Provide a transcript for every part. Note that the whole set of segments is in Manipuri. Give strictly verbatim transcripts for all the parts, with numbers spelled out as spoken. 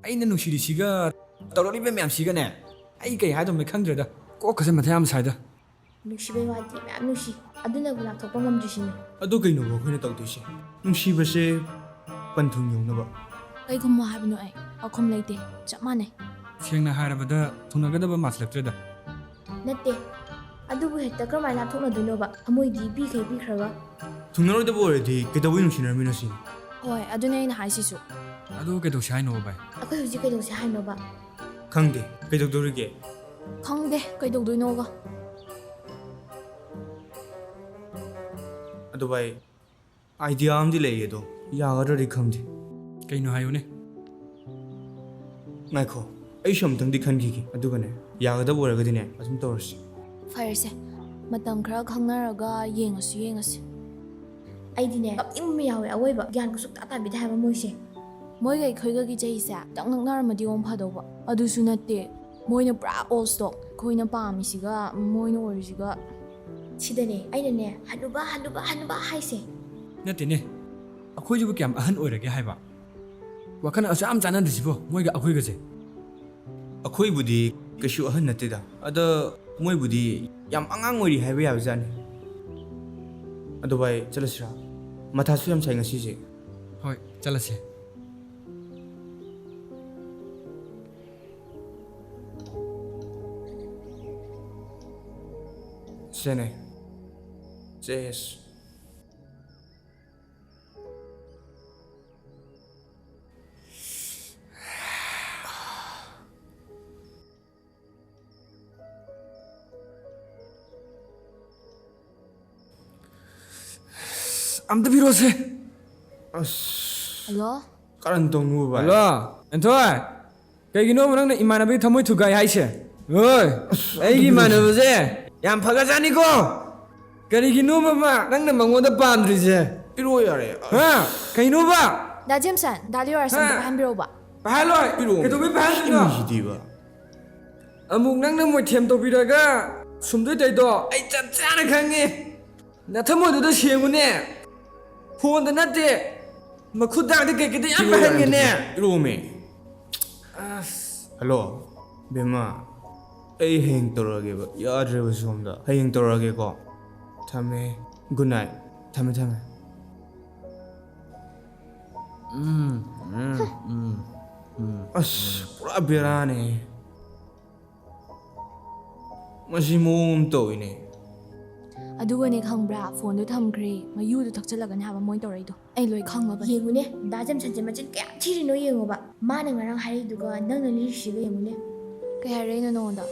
ꯑꯩꯅ ꯅꯨꯡꯁꯤꯔꯤꯁꯤꯒ ꯇꯧꯔꯛꯂꯤꯕ ꯃꯌꯥꯝꯁꯤꯒꯅꯦ, ꯑꯩ ꯀꯩ ꯍꯥꯏꯗꯧꯅꯣ ꯈꯪꯗ꯭ꯔꯦꯗ꯫ ꯀꯣꯛꯀꯁꯦ ꯃꯊꯥ ꯌꯥꯝ ꯁꯥꯏꯗ꯫ ꯅꯨꯡꯁꯤꯕꯩ ꯋꯥꯗꯤ ꯃꯌꯥꯝ ꯅꯨꯡꯁꯤ, ꯑꯗꯨꯅꯕꯨ ꯂꯥꯞꯊꯣꯛꯄ ꯉꯝꯗ꯭ꯔꯤꯁꯤꯅꯤ꯫ ꯑꯗꯨ ꯀꯩꯅꯣꯕ ꯑꯩꯈꯣꯏꯅ ꯇꯧꯗꯣꯏꯁꯦ? ꯅꯨꯡꯁꯤꯕꯁꯦ ꯄꯟꯊꯨꯡ ꯌꯧꯅꯕ꯫ ꯀꯩꯒꯨꯝꯕ ꯍꯥꯏꯕꯅꯣ? ꯑꯩ ꯄꯥꯎꯈꯨꯝ ꯂꯩꯇꯦ꯫ ꯆꯞ ꯃꯥꯟꯅꯩ꯫ ꯁꯦꯡꯅ ꯍꯥꯏꯔꯕꯗ ꯊꯨꯡꯅꯒꯗꯕ ꯃꯥꯟꯁꯤꯜꯂꯛꯇ꯭ꯔꯦꯗ꯫ ꯅꯠꯇꯦ, ꯑꯗꯨꯕꯨ ꯍꯦꯛꯇ ꯀꯔꯝꯍꯥꯏꯅ ꯂꯥꯞꯊꯣꯛꯅꯗꯣꯏꯅꯣꯕ? ꯊꯃꯣꯏꯗꯤ ꯄꯤꯈꯩ ꯄꯤꯈ꯭ꯔꯒ꯫ ꯊꯨꯡꯅꯔꯣꯏꯗꯕ ꯑꯣꯏꯔꯗꯤ ꯀꯩꯗꯧꯕꯩ ꯅꯨꯡꯁꯤꯅꯔꯝꯃꯤꯅꯣ ꯁꯤꯅꯤ꯫ ꯍꯣꯏ, ꯑꯗꯨꯅꯦ ꯑꯩꯅ ꯍꯥꯏꯁꯤꯁꯨ꯫ ꯑꯗꯨ ꯀꯩꯗꯧꯁꯦ ꯍꯥꯏꯅꯣ ꯚꯥꯏ? ꯑꯩꯈꯣꯏ ꯍꯧꯖꯤꯛ ꯀꯩꯗꯧꯁꯦ ꯍꯥꯏꯅꯣꯕ? ꯈꯪꯗꯦ, ꯀꯩꯗꯧꯗꯣꯔꯤꯒꯦ? ꯈꯪꯗꯦ ꯀꯩꯗꯧꯗꯣꯏꯅꯣꯒ꯫ ꯑꯗꯨ ꯚꯥꯏ, ꯑꯥꯏꯗꯤꯌꯥ ꯑꯃꯗꯤ ꯂꯩꯌꯦ, ꯑꯗꯣ ꯌꯥꯒꯗ꯭ꯔꯗꯤ ꯈꯪꯗꯦ꯫ ꯀꯩꯅꯣ ꯍꯥꯏꯌꯨꯅꯦ꯫ ꯉꯥꯏꯈꯣ, ꯑꯩꯁꯨ ꯑꯝꯇꯪꯗꯤ ꯈꯟꯈꯤꯒꯦ, ꯑꯗꯨꯒꯅꯦ, ꯌꯥꯒꯗꯕ ꯑꯣꯏꯔꯒꯗꯤꯅꯦ ꯑꯗꯨꯝ ꯇꯧꯔꯁꯤ꯫ ꯐꯔꯦꯁꯦ, ꯃꯇꯝ ꯈꯔ ꯈꯪꯅꯔꯒ ꯌꯦꯡꯉꯁꯨ ꯌꯦꯡꯉꯁꯤ꯫ ꯑꯩꯗꯤꯅꯦ ꯀꯞꯅꯤꯡꯕ ꯌꯥꯎꯋꯦ ꯑꯑꯣꯏꯕ, ꯒ꯭ꯌꯥꯟꯒ ꯁꯨꯛꯇꯥ ꯇꯥꯕꯤꯗꯦ ꯍꯥꯏꯕ ꯃꯣꯏꯁꯦ꯫ ꯃꯣꯏꯒ ꯑꯩꯈꯣꯏꯒꯒꯤ ꯆꯍꯤꯁꯦ ꯈꯤꯇꯪ ꯅꯛꯅꯔꯝꯃꯗꯤ ꯑꯃꯨꯛ ꯐꯗꯧꯕ꯫ ꯑꯗꯨꯁꯨ ꯅꯠꯇꯦ, ꯃꯣꯏꯅ ꯄꯨꯔꯥ old stock, ꯑꯩꯈꯣꯏꯅ ꯄꯥꯝꯃꯤꯁꯤꯒ ꯃꯣꯏꯅ ꯑꯣꯏꯔꯤꯁꯤꯒ꯫ ꯁꯤꯗꯅꯦ ꯑꯩꯅꯅꯦ ꯍꯅꯨꯕ ꯍꯅꯨꯕ ꯍꯅꯨꯕ ꯍꯥꯏꯁꯦ꯫ ꯅꯠꯇꯦꯅꯦ, ꯑꯩꯈꯣꯏꯁꯤꯕꯨ ꯀꯌꯥꯝ ꯑꯍꯟ ꯑꯣꯏꯔꯒꯦ ꯍꯥꯏꯕ? ꯋꯥꯈꯜ ꯑꯁꯨꯛ ꯌꯥꯝ ꯆꯥꯟꯅꯗ꯭ꯔꯤꯁꯤꯕꯣ ꯃꯣꯏꯒ ꯑꯩꯈꯣꯏꯒꯁꯦ꯫ ꯑꯩꯈꯣꯏꯕꯨꯗꯤ ꯀꯩꯁꯨ ꯑꯍꯟ ꯅꯠꯇꯦꯗ, ꯑꯗ ꯃꯣꯏꯕꯨꯗꯤ ꯌꯥꯝ ꯑꯉꯥꯡ ꯑꯣꯏꯔꯤ ꯍꯥꯏꯕ ꯌꯥꯕꯖꯥꯠꯅꯤ꯫ ꯑꯗꯣ ꯚꯥꯏ, ꯆꯠꯂꯁꯤꯔꯥ? ꯃꯊꯥꯁꯨ ꯌꯥꯝ ꯁꯥꯏ ꯉꯁꯤꯁꯦ꯫ ꯍꯣꯏ, ꯆꯠꯂꯁꯦ꯫ ꯁꯦꯅꯦ꯫ ꯆꯦꯁ꯫ ꯑꯝꯇ ꯄꯤꯔꯛꯑꯣꯁꯦ꯫ ꯑꯁ, ꯍꯜꯂꯣ? ꯀꯔꯟ ꯇꯧꯅꯨ ꯚꯥꯏ꯫ ꯍꯜꯂꯣ, ꯑꯦꯟꯊꯣꯏ꯫ ꯀꯩꯒꯤꯅꯣꯕ ꯅꯪꯅ ꯏꯃꯥꯟꯅꯕꯒꯤ ꯊꯃꯣꯏ ꯊꯨꯒꯥꯏ ꯍꯥꯏꯁꯦ? ꯍꯣꯏ, ꯑꯩꯒꯤ ꯏꯃꯥꯟꯅꯕꯁꯦ ꯌꯥꯝ ꯐꯒꯠꯖꯥꯠꯅꯤꯀꯣ꯫ ꯀꯔꯤꯒꯤꯅꯣꯕ ꯃꯥ ꯅꯪꯅ ꯃꯉꯣꯟꯗ ꯄꯥꯝꯗ꯭ꯔꯤꯁꯦ? ꯄꯤꯔꯛꯑꯣ ꯌꯥꯔꯦ꯫ ꯑꯁ, ꯍꯥ? ꯀꯩꯅꯣꯕ? ꯗꯥ ꯖꯦꯝꯁꯟ, ꯗꯥ ꯂꯤꯌꯣꯔꯁ ꯑꯝꯇ ꯍꯥ? ꯄꯥꯏꯍꯟꯕꯤꯔꯛꯎꯕ꯫ ꯄꯥꯏꯍꯜꯂꯣꯏ꯫ ꯄꯤꯔꯛꯑꯣ꯫ ꯀꯩꯗꯧꯕꯩ ꯄꯥꯏꯍꯟꯗꯣꯏꯅꯣ? ꯁꯤꯗꯤꯕ꯫ ꯑꯃꯨꯛ ꯅꯪꯅ ꯃꯣꯏꯊꯦꯝ ꯇꯧꯕꯤꯔꯒ ꯁꯨꯝꯗꯣꯏ ꯇꯧꯗꯣ ꯑꯩ ꯆꯞ ꯆꯥꯅ ꯈꯪꯉꯦ꯫ ꯅꯊꯃꯣꯏꯗꯨꯗ ꯁꯦꯡꯉꯨꯅꯦ꯫ ꯐꯣꯟꯗ ꯅꯠꯇꯦ, ꯃꯈꯨꯠꯇꯗꯤ ꯀꯩꯀꯩꯗ ꯌꯥꯝ ꯄꯥꯏꯍꯟꯒꯦꯅꯦ꯫ ꯄꯤꯔꯛꯑꯣꯃꯦ꯫ ꯍꯜꯂꯣ, ꯕꯦꯝꯃ, ꯑꯩ ꯍꯌꯦꯡ ꯇꯧꯔꯛꯑꯒꯦꯕ, ꯌꯥꯗ꯭ꯔꯦꯕ ꯁꯣꯝꯗ꯫ ꯍꯌꯦꯡ ꯇꯧꯔꯛꯑꯒꯦꯀꯣ꯫ ꯊꯝꯃꯦ꯫ Good night. ꯊꯝꯃꯦ, ꯊꯝꯃꯦ꯫ ꯎꯝ, ꯎꯝ, ꯎꯝ, ꯎꯝ꯫ ꯑꯁ, ꯄꯨꯔꯥ ꯕꯦꯔꯥꯅꯦ꯫ ꯃꯁꯤ ꯃꯑꯣꯡ ꯑꯃ ꯇꯧꯏꯅꯦ꯫ ꯑꯗꯨꯒꯅꯦ ꯈꯪꯕ꯭ꯔꯥ, ꯐꯣꯟꯗꯣ ꯊꯝꯈ꯭ꯔꯦ, ꯃꯌꯨꯗꯣ ꯊꯛꯆꯜꯂꯒꯅꯦ ꯍꯥꯏꯕ ꯃꯣꯏ ꯇꯧꯔꯛꯏꯗꯣ꯫ ꯑꯩ ꯂꯣꯏ ꯈꯪꯉꯕꯅꯦ꯫ ꯌꯦꯡꯉꯨꯅꯦ, ꯗꯥ ꯖꯦꯝꯁꯟꯁꯦ ꯃꯆꯤꯟ ꯀꯌꯥꯝ ꯊꯤꯔꯤꯅꯣ ꯌꯦꯡꯉꯣꯕ꯫ ꯃꯥꯅ ꯉꯔꯥꯡ ꯍꯥꯏꯔꯤꯗꯨꯒ ꯅꯪꯅ ꯂꯤꯔꯤꯁꯤꯒ ꯌꯦꯡꯉꯨꯅꯦ꯫ ꯀꯩ ꯍꯥꯏꯔꯛꯏꯅꯣ ꯅꯉꯣꯟꯗ?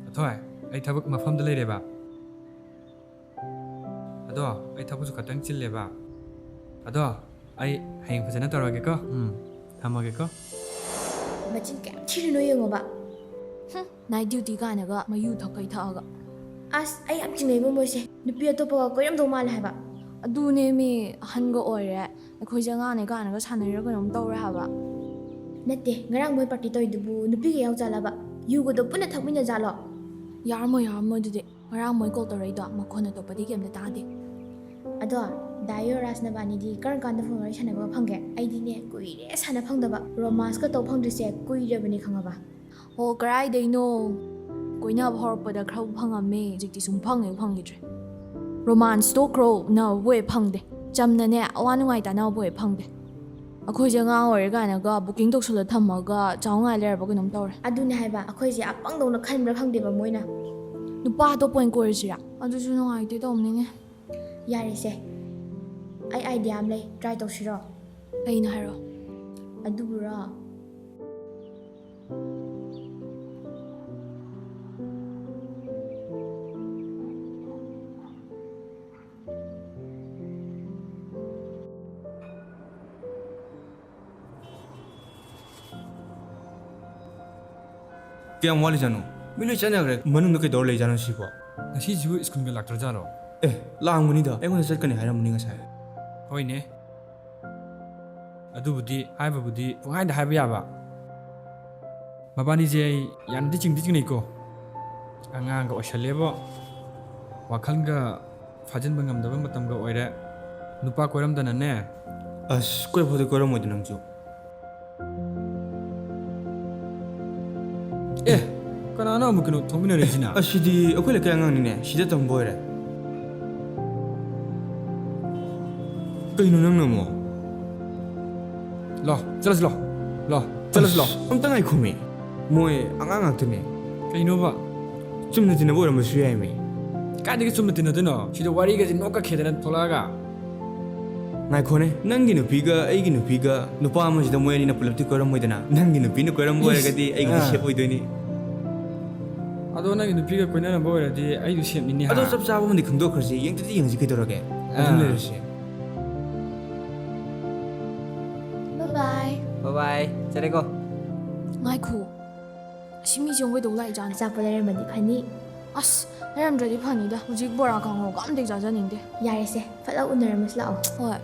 ꯑꯊꯣꯏ, ꯑꯩ ꯊꯕꯛ ꯃꯐꯝꯗ ꯂꯩꯔꯦꯕ꯫ ꯑꯗꯣ ꯑꯩ ꯊꯕꯛꯁꯨ ꯈꯇꯪ ꯆꯤꯜꯂꯦꯕ꯫ ꯑꯗꯣ ꯑꯩ ꯍꯌꯦꯡ ꯐꯖꯅ ꯇꯧꯔꯒꯦꯀꯣ꯫ ꯎꯝ, ꯊꯝꯃꯒꯦꯀꯣ꯫ ꯃꯆꯤꯟ ꯀꯌꯥꯝ ꯊꯤꯔꯤꯅꯣ ꯌꯦꯡꯉꯣꯕ꯫ ꯍꯨꯝ, ꯅꯥꯏꯠ ꯗ꯭ꯌꯨꯇꯤ ꯀꯥꯏꯅꯒ ꯃꯌꯨ ꯊꯛꯀꯩ ꯊꯛꯑꯒ꯫ ꯑꯁ, ꯑꯩ ꯌꯥꯝ ꯆꯤꯡꯅꯩꯕꯣ ꯃꯣꯏꯁꯦ꯫ ꯅꯨꯄꯤ ꯑꯇꯣꯞꯄꯒ ꯀꯣꯏꯔꯝꯗꯧ ꯃꯥꯜꯂꯦ ꯍꯥꯏꯕ꯫ ꯑꯗꯨꯅꯦ ꯃꯤ, ꯑꯍꯟꯒ ꯑꯣꯏꯔꯦ꯫ ꯑꯩꯈꯣꯏꯁꯦ ꯑꯉꯥꯡꯅꯦ ꯀꯥꯏꯅꯒ ꯁꯥꯟꯅꯔꯤꯔ ꯀꯩꯅꯣꯝ ꯇꯧꯔꯦ ꯍꯥꯏꯕ꯫ ꯅꯠꯇꯦ, ꯉꯔꯥꯡ ꯃꯣꯏ ꯄꯥꯔꯇꯤ ꯇꯧꯔꯤꯗꯨꯕꯨ ꯅꯨꯄꯤꯒ ꯌꯥꯎꯖꯥꯠꯂꯕ? ꯌꯨꯒꯗꯣ ꯄꯨꯟꯅ ꯊꯛꯃꯤꯟꯅꯖꯥꯠꯂꯣ? ꯌꯥꯔꯝꯃꯣꯏ, ꯌꯥꯔꯝꯃꯣꯏ ꯑꯗꯨꯗꯤ꯫ ꯉꯔꯥꯡ ꯃꯣꯏ ꯀꯣꯜ ꯇꯧꯔꯛꯏꯗꯣ ꯃꯈꯣꯟ ꯑꯇꯣꯞꯄꯗꯤ ꯀꯩꯝꯇ ꯇꯥꯗꯦ꯫ ꯑꯗꯣ, ꯗꯥ ꯌꯨꯕꯔꯥꯖ ꯅꯕꯥꯅꯤꯗꯤ ꯀꯔꯝ ꯀꯥꯟꯗ ꯐꯣꯟ ꯋꯥꯔꯤ ꯁꯥꯟꯅꯕꯒ ꯐꯪꯒꯦ? ꯑꯩꯗꯤꯅꯦ, ꯀꯨꯏꯔꯦ ꯁꯥꯟꯅ ꯐꯪꯗꯕ꯫ ꯔꯣꯃꯥꯟꯁꯀ ꯇꯧ ꯐꯪꯗ꯭ꯔꯤꯁꯦ ꯀꯨꯏꯔꯕꯅꯦ ꯈꯪꯉꯕ꯫ ꯑꯣ, ꯀꯔꯥꯏꯗꯩꯅꯣ? ꯀꯣꯏꯅꯕ ꯍꯧꯔꯛꯄꯗ ꯈꯔꯕꯨ ꯐꯪꯉꯝꯃꯦ, ꯍꯧꯖꯤꯛꯇꯤ ꯁꯨꯝ ꯐꯪ ꯍꯦꯛ ꯐꯪꯈꯤꯗ꯭ꯔꯦ꯫ ꯔꯣꯃꯥꯟꯁ ꯇꯣꯛꯈ꯭ꯔꯣ, ꯎꯅꯕꯕꯨ ꯍꯦꯛ ꯐꯪꯗꯦ꯫ ꯆꯝꯅꯅꯦ, ꯑꯋꯥ ꯅꯨꯡꯉꯥꯏ ꯇꯥꯟꯅꯕꯕꯨ ꯍꯦꯛ ꯐꯪꯗꯦ꯫ ꯑꯩꯈꯣꯏꯁꯦ ꯑꯉꯥꯡ ꯑꯣꯏꯔꯤ ꯀꯥꯏꯅꯒ ꯕꯨꯀꯤꯡ ꯇꯧꯁꯜꯂ ꯊꯝꯃꯒ ꯆꯥꯎ ꯉꯥꯏ ꯂꯩꯔꯕ ꯀꯩꯅꯣꯝ ꯇꯧꯔꯦ꯫ ꯑꯗꯨꯅꯦ ꯍꯥꯏꯕ, ꯑꯩꯈꯣꯏꯁꯦ ꯑꯄꯪꯗꯧꯅ ꯈꯟꯕ꯭ꯔꯥ ꯈꯪꯗꯦꯕ ꯃꯣꯏꯅ꯫ ꯅꯨꯄꯥ ꯑꯇꯣꯞꯄ ꯑꯣꯏꯅ ꯀꯣꯏꯔꯁꯤꯔꯥ? ꯑꯗꯨꯁꯨ ꯅꯨꯡꯉꯥꯏꯇꯦ ꯇꯧꯕꯅꯤꯅꯦ꯫ ꯌꯥꯔꯦꯁꯦ, ꯑꯩ ꯑꯥꯏꯗꯤꯌꯥ ꯑꯃ ꯂꯩ, ꯇ꯭ꯔꯥꯏ ꯇꯧꯁꯤꯔꯣ? ꯀꯩꯅꯣ ꯍꯥꯏꯔꯣ꯫ ꯑꯗꯨꯕꯨꯔꯣ? ꯀꯌꯥꯝ ꯋꯥꯠꯂꯤꯖꯥꯠꯅꯣ? ꯃꯤ ꯂꯣꯏ ꯆꯠꯅꯈ꯭ꯔꯦ꯫ ꯃꯅꯨꯡꯗ ꯀꯩꯗꯧꯔ ꯂꯩꯖꯥꯠꯅꯣ ꯁꯤꯕꯣ? ꯉꯁꯤꯁꯤꯕꯨ ꯁ꯭ꯀꯨꯜꯒ ꯂꯥꯛꯇ꯭ꯔꯖꯥꯠꯂꯣ? ꯑꯦ, ꯂꯥꯛꯑꯝꯒꯅꯤꯗ꯫ ꯑꯩꯉꯣꯟꯗ ꯆꯠꯀꯅꯤ ꯍꯥꯏꯔꯝꯕꯅꯤ ꯉꯁꯥꯏ꯫ ꯍꯣꯏꯅꯦ꯫ ꯑꯗꯨꯕꯨꯗꯤ, ꯍꯥꯏꯕꯕꯨꯗꯤ ꯄꯨꯡꯍꯥꯏꯗ ꯍꯥꯏꯕ ꯌꯥꯕ꯫ ꯃꯕꯥꯅꯤꯁꯦ ꯑꯩ ꯌꯥꯝꯅꯗꯤ ꯆꯤꯡꯗꯤ ꯆꯤꯡꯅꯩꯀꯣ꯫ ꯑꯉꯥꯡꯒ ꯑꯣꯏꯁꯜꯂꯦꯕꯣ꯫ ꯋꯥꯈꯜꯒ ꯐꯥꯖꯤꯟꯕ ꯉꯝꯗꯕ ꯃꯇꯝꯒ ꯑꯣꯏꯔꯦ꯫ ꯅꯨꯄꯥ ꯀꯣꯏꯔꯝꯗꯅꯅꯦ꯫ ꯑꯁ, ꯀꯣꯏꯐꯥꯎꯗꯤ ꯀꯣꯏꯔꯝꯃꯣꯏꯗ ꯅꯪꯁꯨ꯫ ꯑꯦ, ꯀꯅꯥꯅꯣ ꯑꯃꯨꯛ ꯀꯩꯅꯣ ꯊꯣꯛꯃꯤꯟꯅꯔꯛꯏꯁꯤꯅ? ꯑꯁꯤꯗꯤ ꯑꯩꯈꯣꯏ ꯂꯩꯀꯥꯏ ꯑꯉꯥꯡꯅꯤꯅꯦ, ꯁꯤꯗ ꯇꯝꯕ ꯑꯣꯏꯔꯦ꯫ ꯀꯩꯅꯣ ꯅꯪꯅ ꯑꯃꯨꯛ? ꯂꯥꯎ, ꯆꯠꯂꯁꯤ ꯂꯥꯎ꯫ ꯂꯥꯎ, ꯆꯠꯂꯁꯤ ꯂꯥꯎ꯫ ꯑꯁ, ꯑꯝꯇ ꯉꯥꯏꯈꯣꯃꯤ꯫ ꯃꯣꯏ ꯑꯉꯥꯡ ꯉꯥꯛꯇꯅꯦ꯫ ꯀꯩꯅꯣꯕ? ꯆꯨꯝꯅ ꯇꯤꯟꯅꯕ ꯑꯣꯏꯔꯝꯕꯁꯨ ꯌꯥꯏꯃꯤ꯫ ꯀꯥꯏꯗꯒꯤ ꯆꯨꯝꯅ ꯇꯤꯟꯅꯗꯣꯏꯅꯣ? ꯁꯤꯗ ꯋꯥꯔꯤꯒꯁꯦ ꯅꯣꯛꯀ ꯈꯦꯗꯅ ꯊꯣꯛꯂꯛꯑꯒ꯫ ꯉꯥꯏꯈꯣꯅꯦ, ꯅꯪꯒꯤ ꯅꯨꯄꯤꯒ ꯑꯩꯒꯤ ꯅꯨꯄꯤꯒ ꯅꯨꯄꯥ ꯑꯃꯁꯤꯗ ꯃꯣꯏ ꯑꯅꯤꯅ ꯄꯨꯂꯞꯇꯤ ꯀꯣꯏꯔꯝꯃꯣꯏꯗꯅ? ꯅꯪꯒꯤ ꯅꯨꯄꯤꯅ ꯀꯣꯏꯔꯝꯕ ꯏꯁ, ꯑꯣꯏꯔꯒꯗꯤ ꯑꯩꯒꯤꯗꯤ ꯑꯥ꯫ Safe ꯑꯣꯏꯗꯣꯏꯅꯤ꯫ ꯑꯗꯣ ꯅꯪꯒꯤ ꯅꯨꯄꯤꯒ ꯀꯣꯏꯅꯔꯝꯕ ꯑꯣꯏꯔꯗꯤ ꯑꯩꯁꯨ safe ꯅꯤꯅꯦ, ꯑꯗꯣ ꯍꯥ? ꯆꯞ ꯆꯥꯕ ꯑꯃꯗꯤ ꯈꯪꯗꯣꯛꯈ꯭ꯔꯁꯤ, ꯌꯦꯡꯗꯗꯤ ꯌꯦꯡꯁꯤ ꯀꯩꯗꯧꯔꯒꯦ? ꯑꯗꯨꯝ ꯑꯥ꯫ ꯂꯩꯔꯁꯤ꯫ Bye bye꯫ Bye bye꯫ ꯆꯠꯂꯦꯀꯣ꯫ ꯉꯥꯏꯈꯣ꯫ ꯑꯁꯤ ꯃꯤꯁꯦ ꯑꯃꯨꯛ ꯀꯩꯗꯧ ꯂꯥꯛꯏꯖꯥꯠꯅꯣ? ꯑꯆꯥꯄꯣꯠ ꯂꯩꯔꯝꯃꯗꯤ ꯐꯅꯤ꯫ ꯑꯁ, ꯂꯩꯔꯝꯗ꯭ꯔꯗꯤ ꯐꯅꯤꯗ꯫ ꯍꯧꯖꯤꯛ ꯕꯣꯔꯥ ꯀꯥꯡꯍꯧꯒ ꯑꯝꯇ ꯍꯦꯛ ꯆꯥꯖꯅꯤꯡꯗꯦ꯫ ꯌꯥꯔꯦꯁꯦ, ꯐꯠ ꯂꯥꯎ ꯎꯅꯔꯝꯃꯁꯤ ꯂꯥꯛꯑꯣ꯫ ꯍꯣꯏ꯫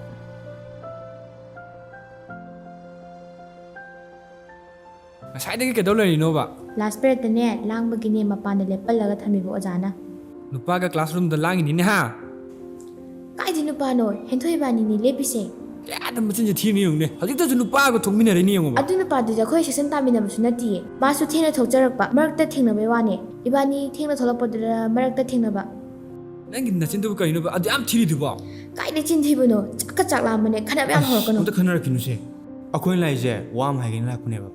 ꯉꯁꯥꯏꯗꯒꯤ ꯀꯩꯗꯧ ꯂꯩꯔꯤꯅꯣꯕ? Last periodꯇꯅꯦ, ꯂꯥꯡꯕꯒꯤꯅꯦ ꯃꯄꯥꯟꯗ ꯂꯦꯞꯍꯜꯂꯒ ꯊꯝꯃꯤꯕ ꯑꯣꯖꯥꯅ꯫ ꯅꯨꯄꯥꯒ classroomꯗ ꯂꯥꯡꯉꯤꯅꯤꯅꯦ, ꯍꯥ? ꯀꯥꯏꯗꯩ ꯅꯨꯄꯥꯅꯣ? ꯍꯦꯟꯊꯣꯏ ꯏꯕꯥꯅꯤꯅꯦ ꯂꯦꯞꯄꯤꯁꯦ꯫ ꯀꯌꯥꯗ ꯃꯆꯤꯟꯁꯦ ꯊꯤꯔꯤꯅꯣ ꯌꯦꯡꯉꯨꯅꯦ꯫ ꯍꯧꯖꯤꯛꯇꯁꯨ ꯅꯨꯄꯥꯒ ꯊꯣꯛꯃꯤꯟꯅꯔꯤꯅꯦ ꯌꯦꯡꯉꯨꯕ꯫ ꯑꯗꯨ ꯅꯨꯄꯥꯗꯨꯗꯤ ꯑꯩꯈꯣꯏ session ꯇꯥꯃꯤꯟꯅꯕꯁꯨ ꯅꯠꯇꯤꯌꯦ꯫ ꯃꯥꯁꯨ ꯊꯦꯡꯅ ꯊꯣꯛꯆꯔꯛꯄ, ꯃꯔꯛꯇ ꯊꯦꯡꯅꯕꯩ ꯋꯥꯅꯦ꯫ ꯏꯕꯥꯅꯤ ꯊꯦꯡꯅ ꯊꯣꯛꯂꯛꯄꯗꯨꯗ ꯃꯔꯛꯇ ꯊꯦꯡꯅꯕ꯫ ꯅꯪꯒꯤ ꯅꯆꯤꯟꯗꯨꯕꯨ ꯀꯔꯤꯅꯣꯕ ꯑꯗꯨ ꯌꯥꯝ ꯊꯤꯔꯤꯗꯨꯕꯣ? ꯀꯥꯏꯗꯩ ꯆꯤꯟ ꯊꯤꯕꯅꯣ? ꯆꯥꯛꯀ ꯆꯥꯛ ꯂꯥꯝꯕꯅꯦ, ꯈꯠꯅꯕ ꯌꯥꯝ ꯑꯁ, ꯍꯧꯔꯛꯀꯅꯨ꯫ ꯑꯝꯇ ꯈꯟꯅꯔꯛꯈꯤꯅꯨꯁꯦ꯫ ꯑꯩꯈꯣꯏꯅ ꯂꯥꯛꯏꯁꯦ ꯋꯥ ꯑꯃ ꯍꯥꯏꯒꯦꯅ ꯂꯥꯛꯄꯅꯦꯕ꯫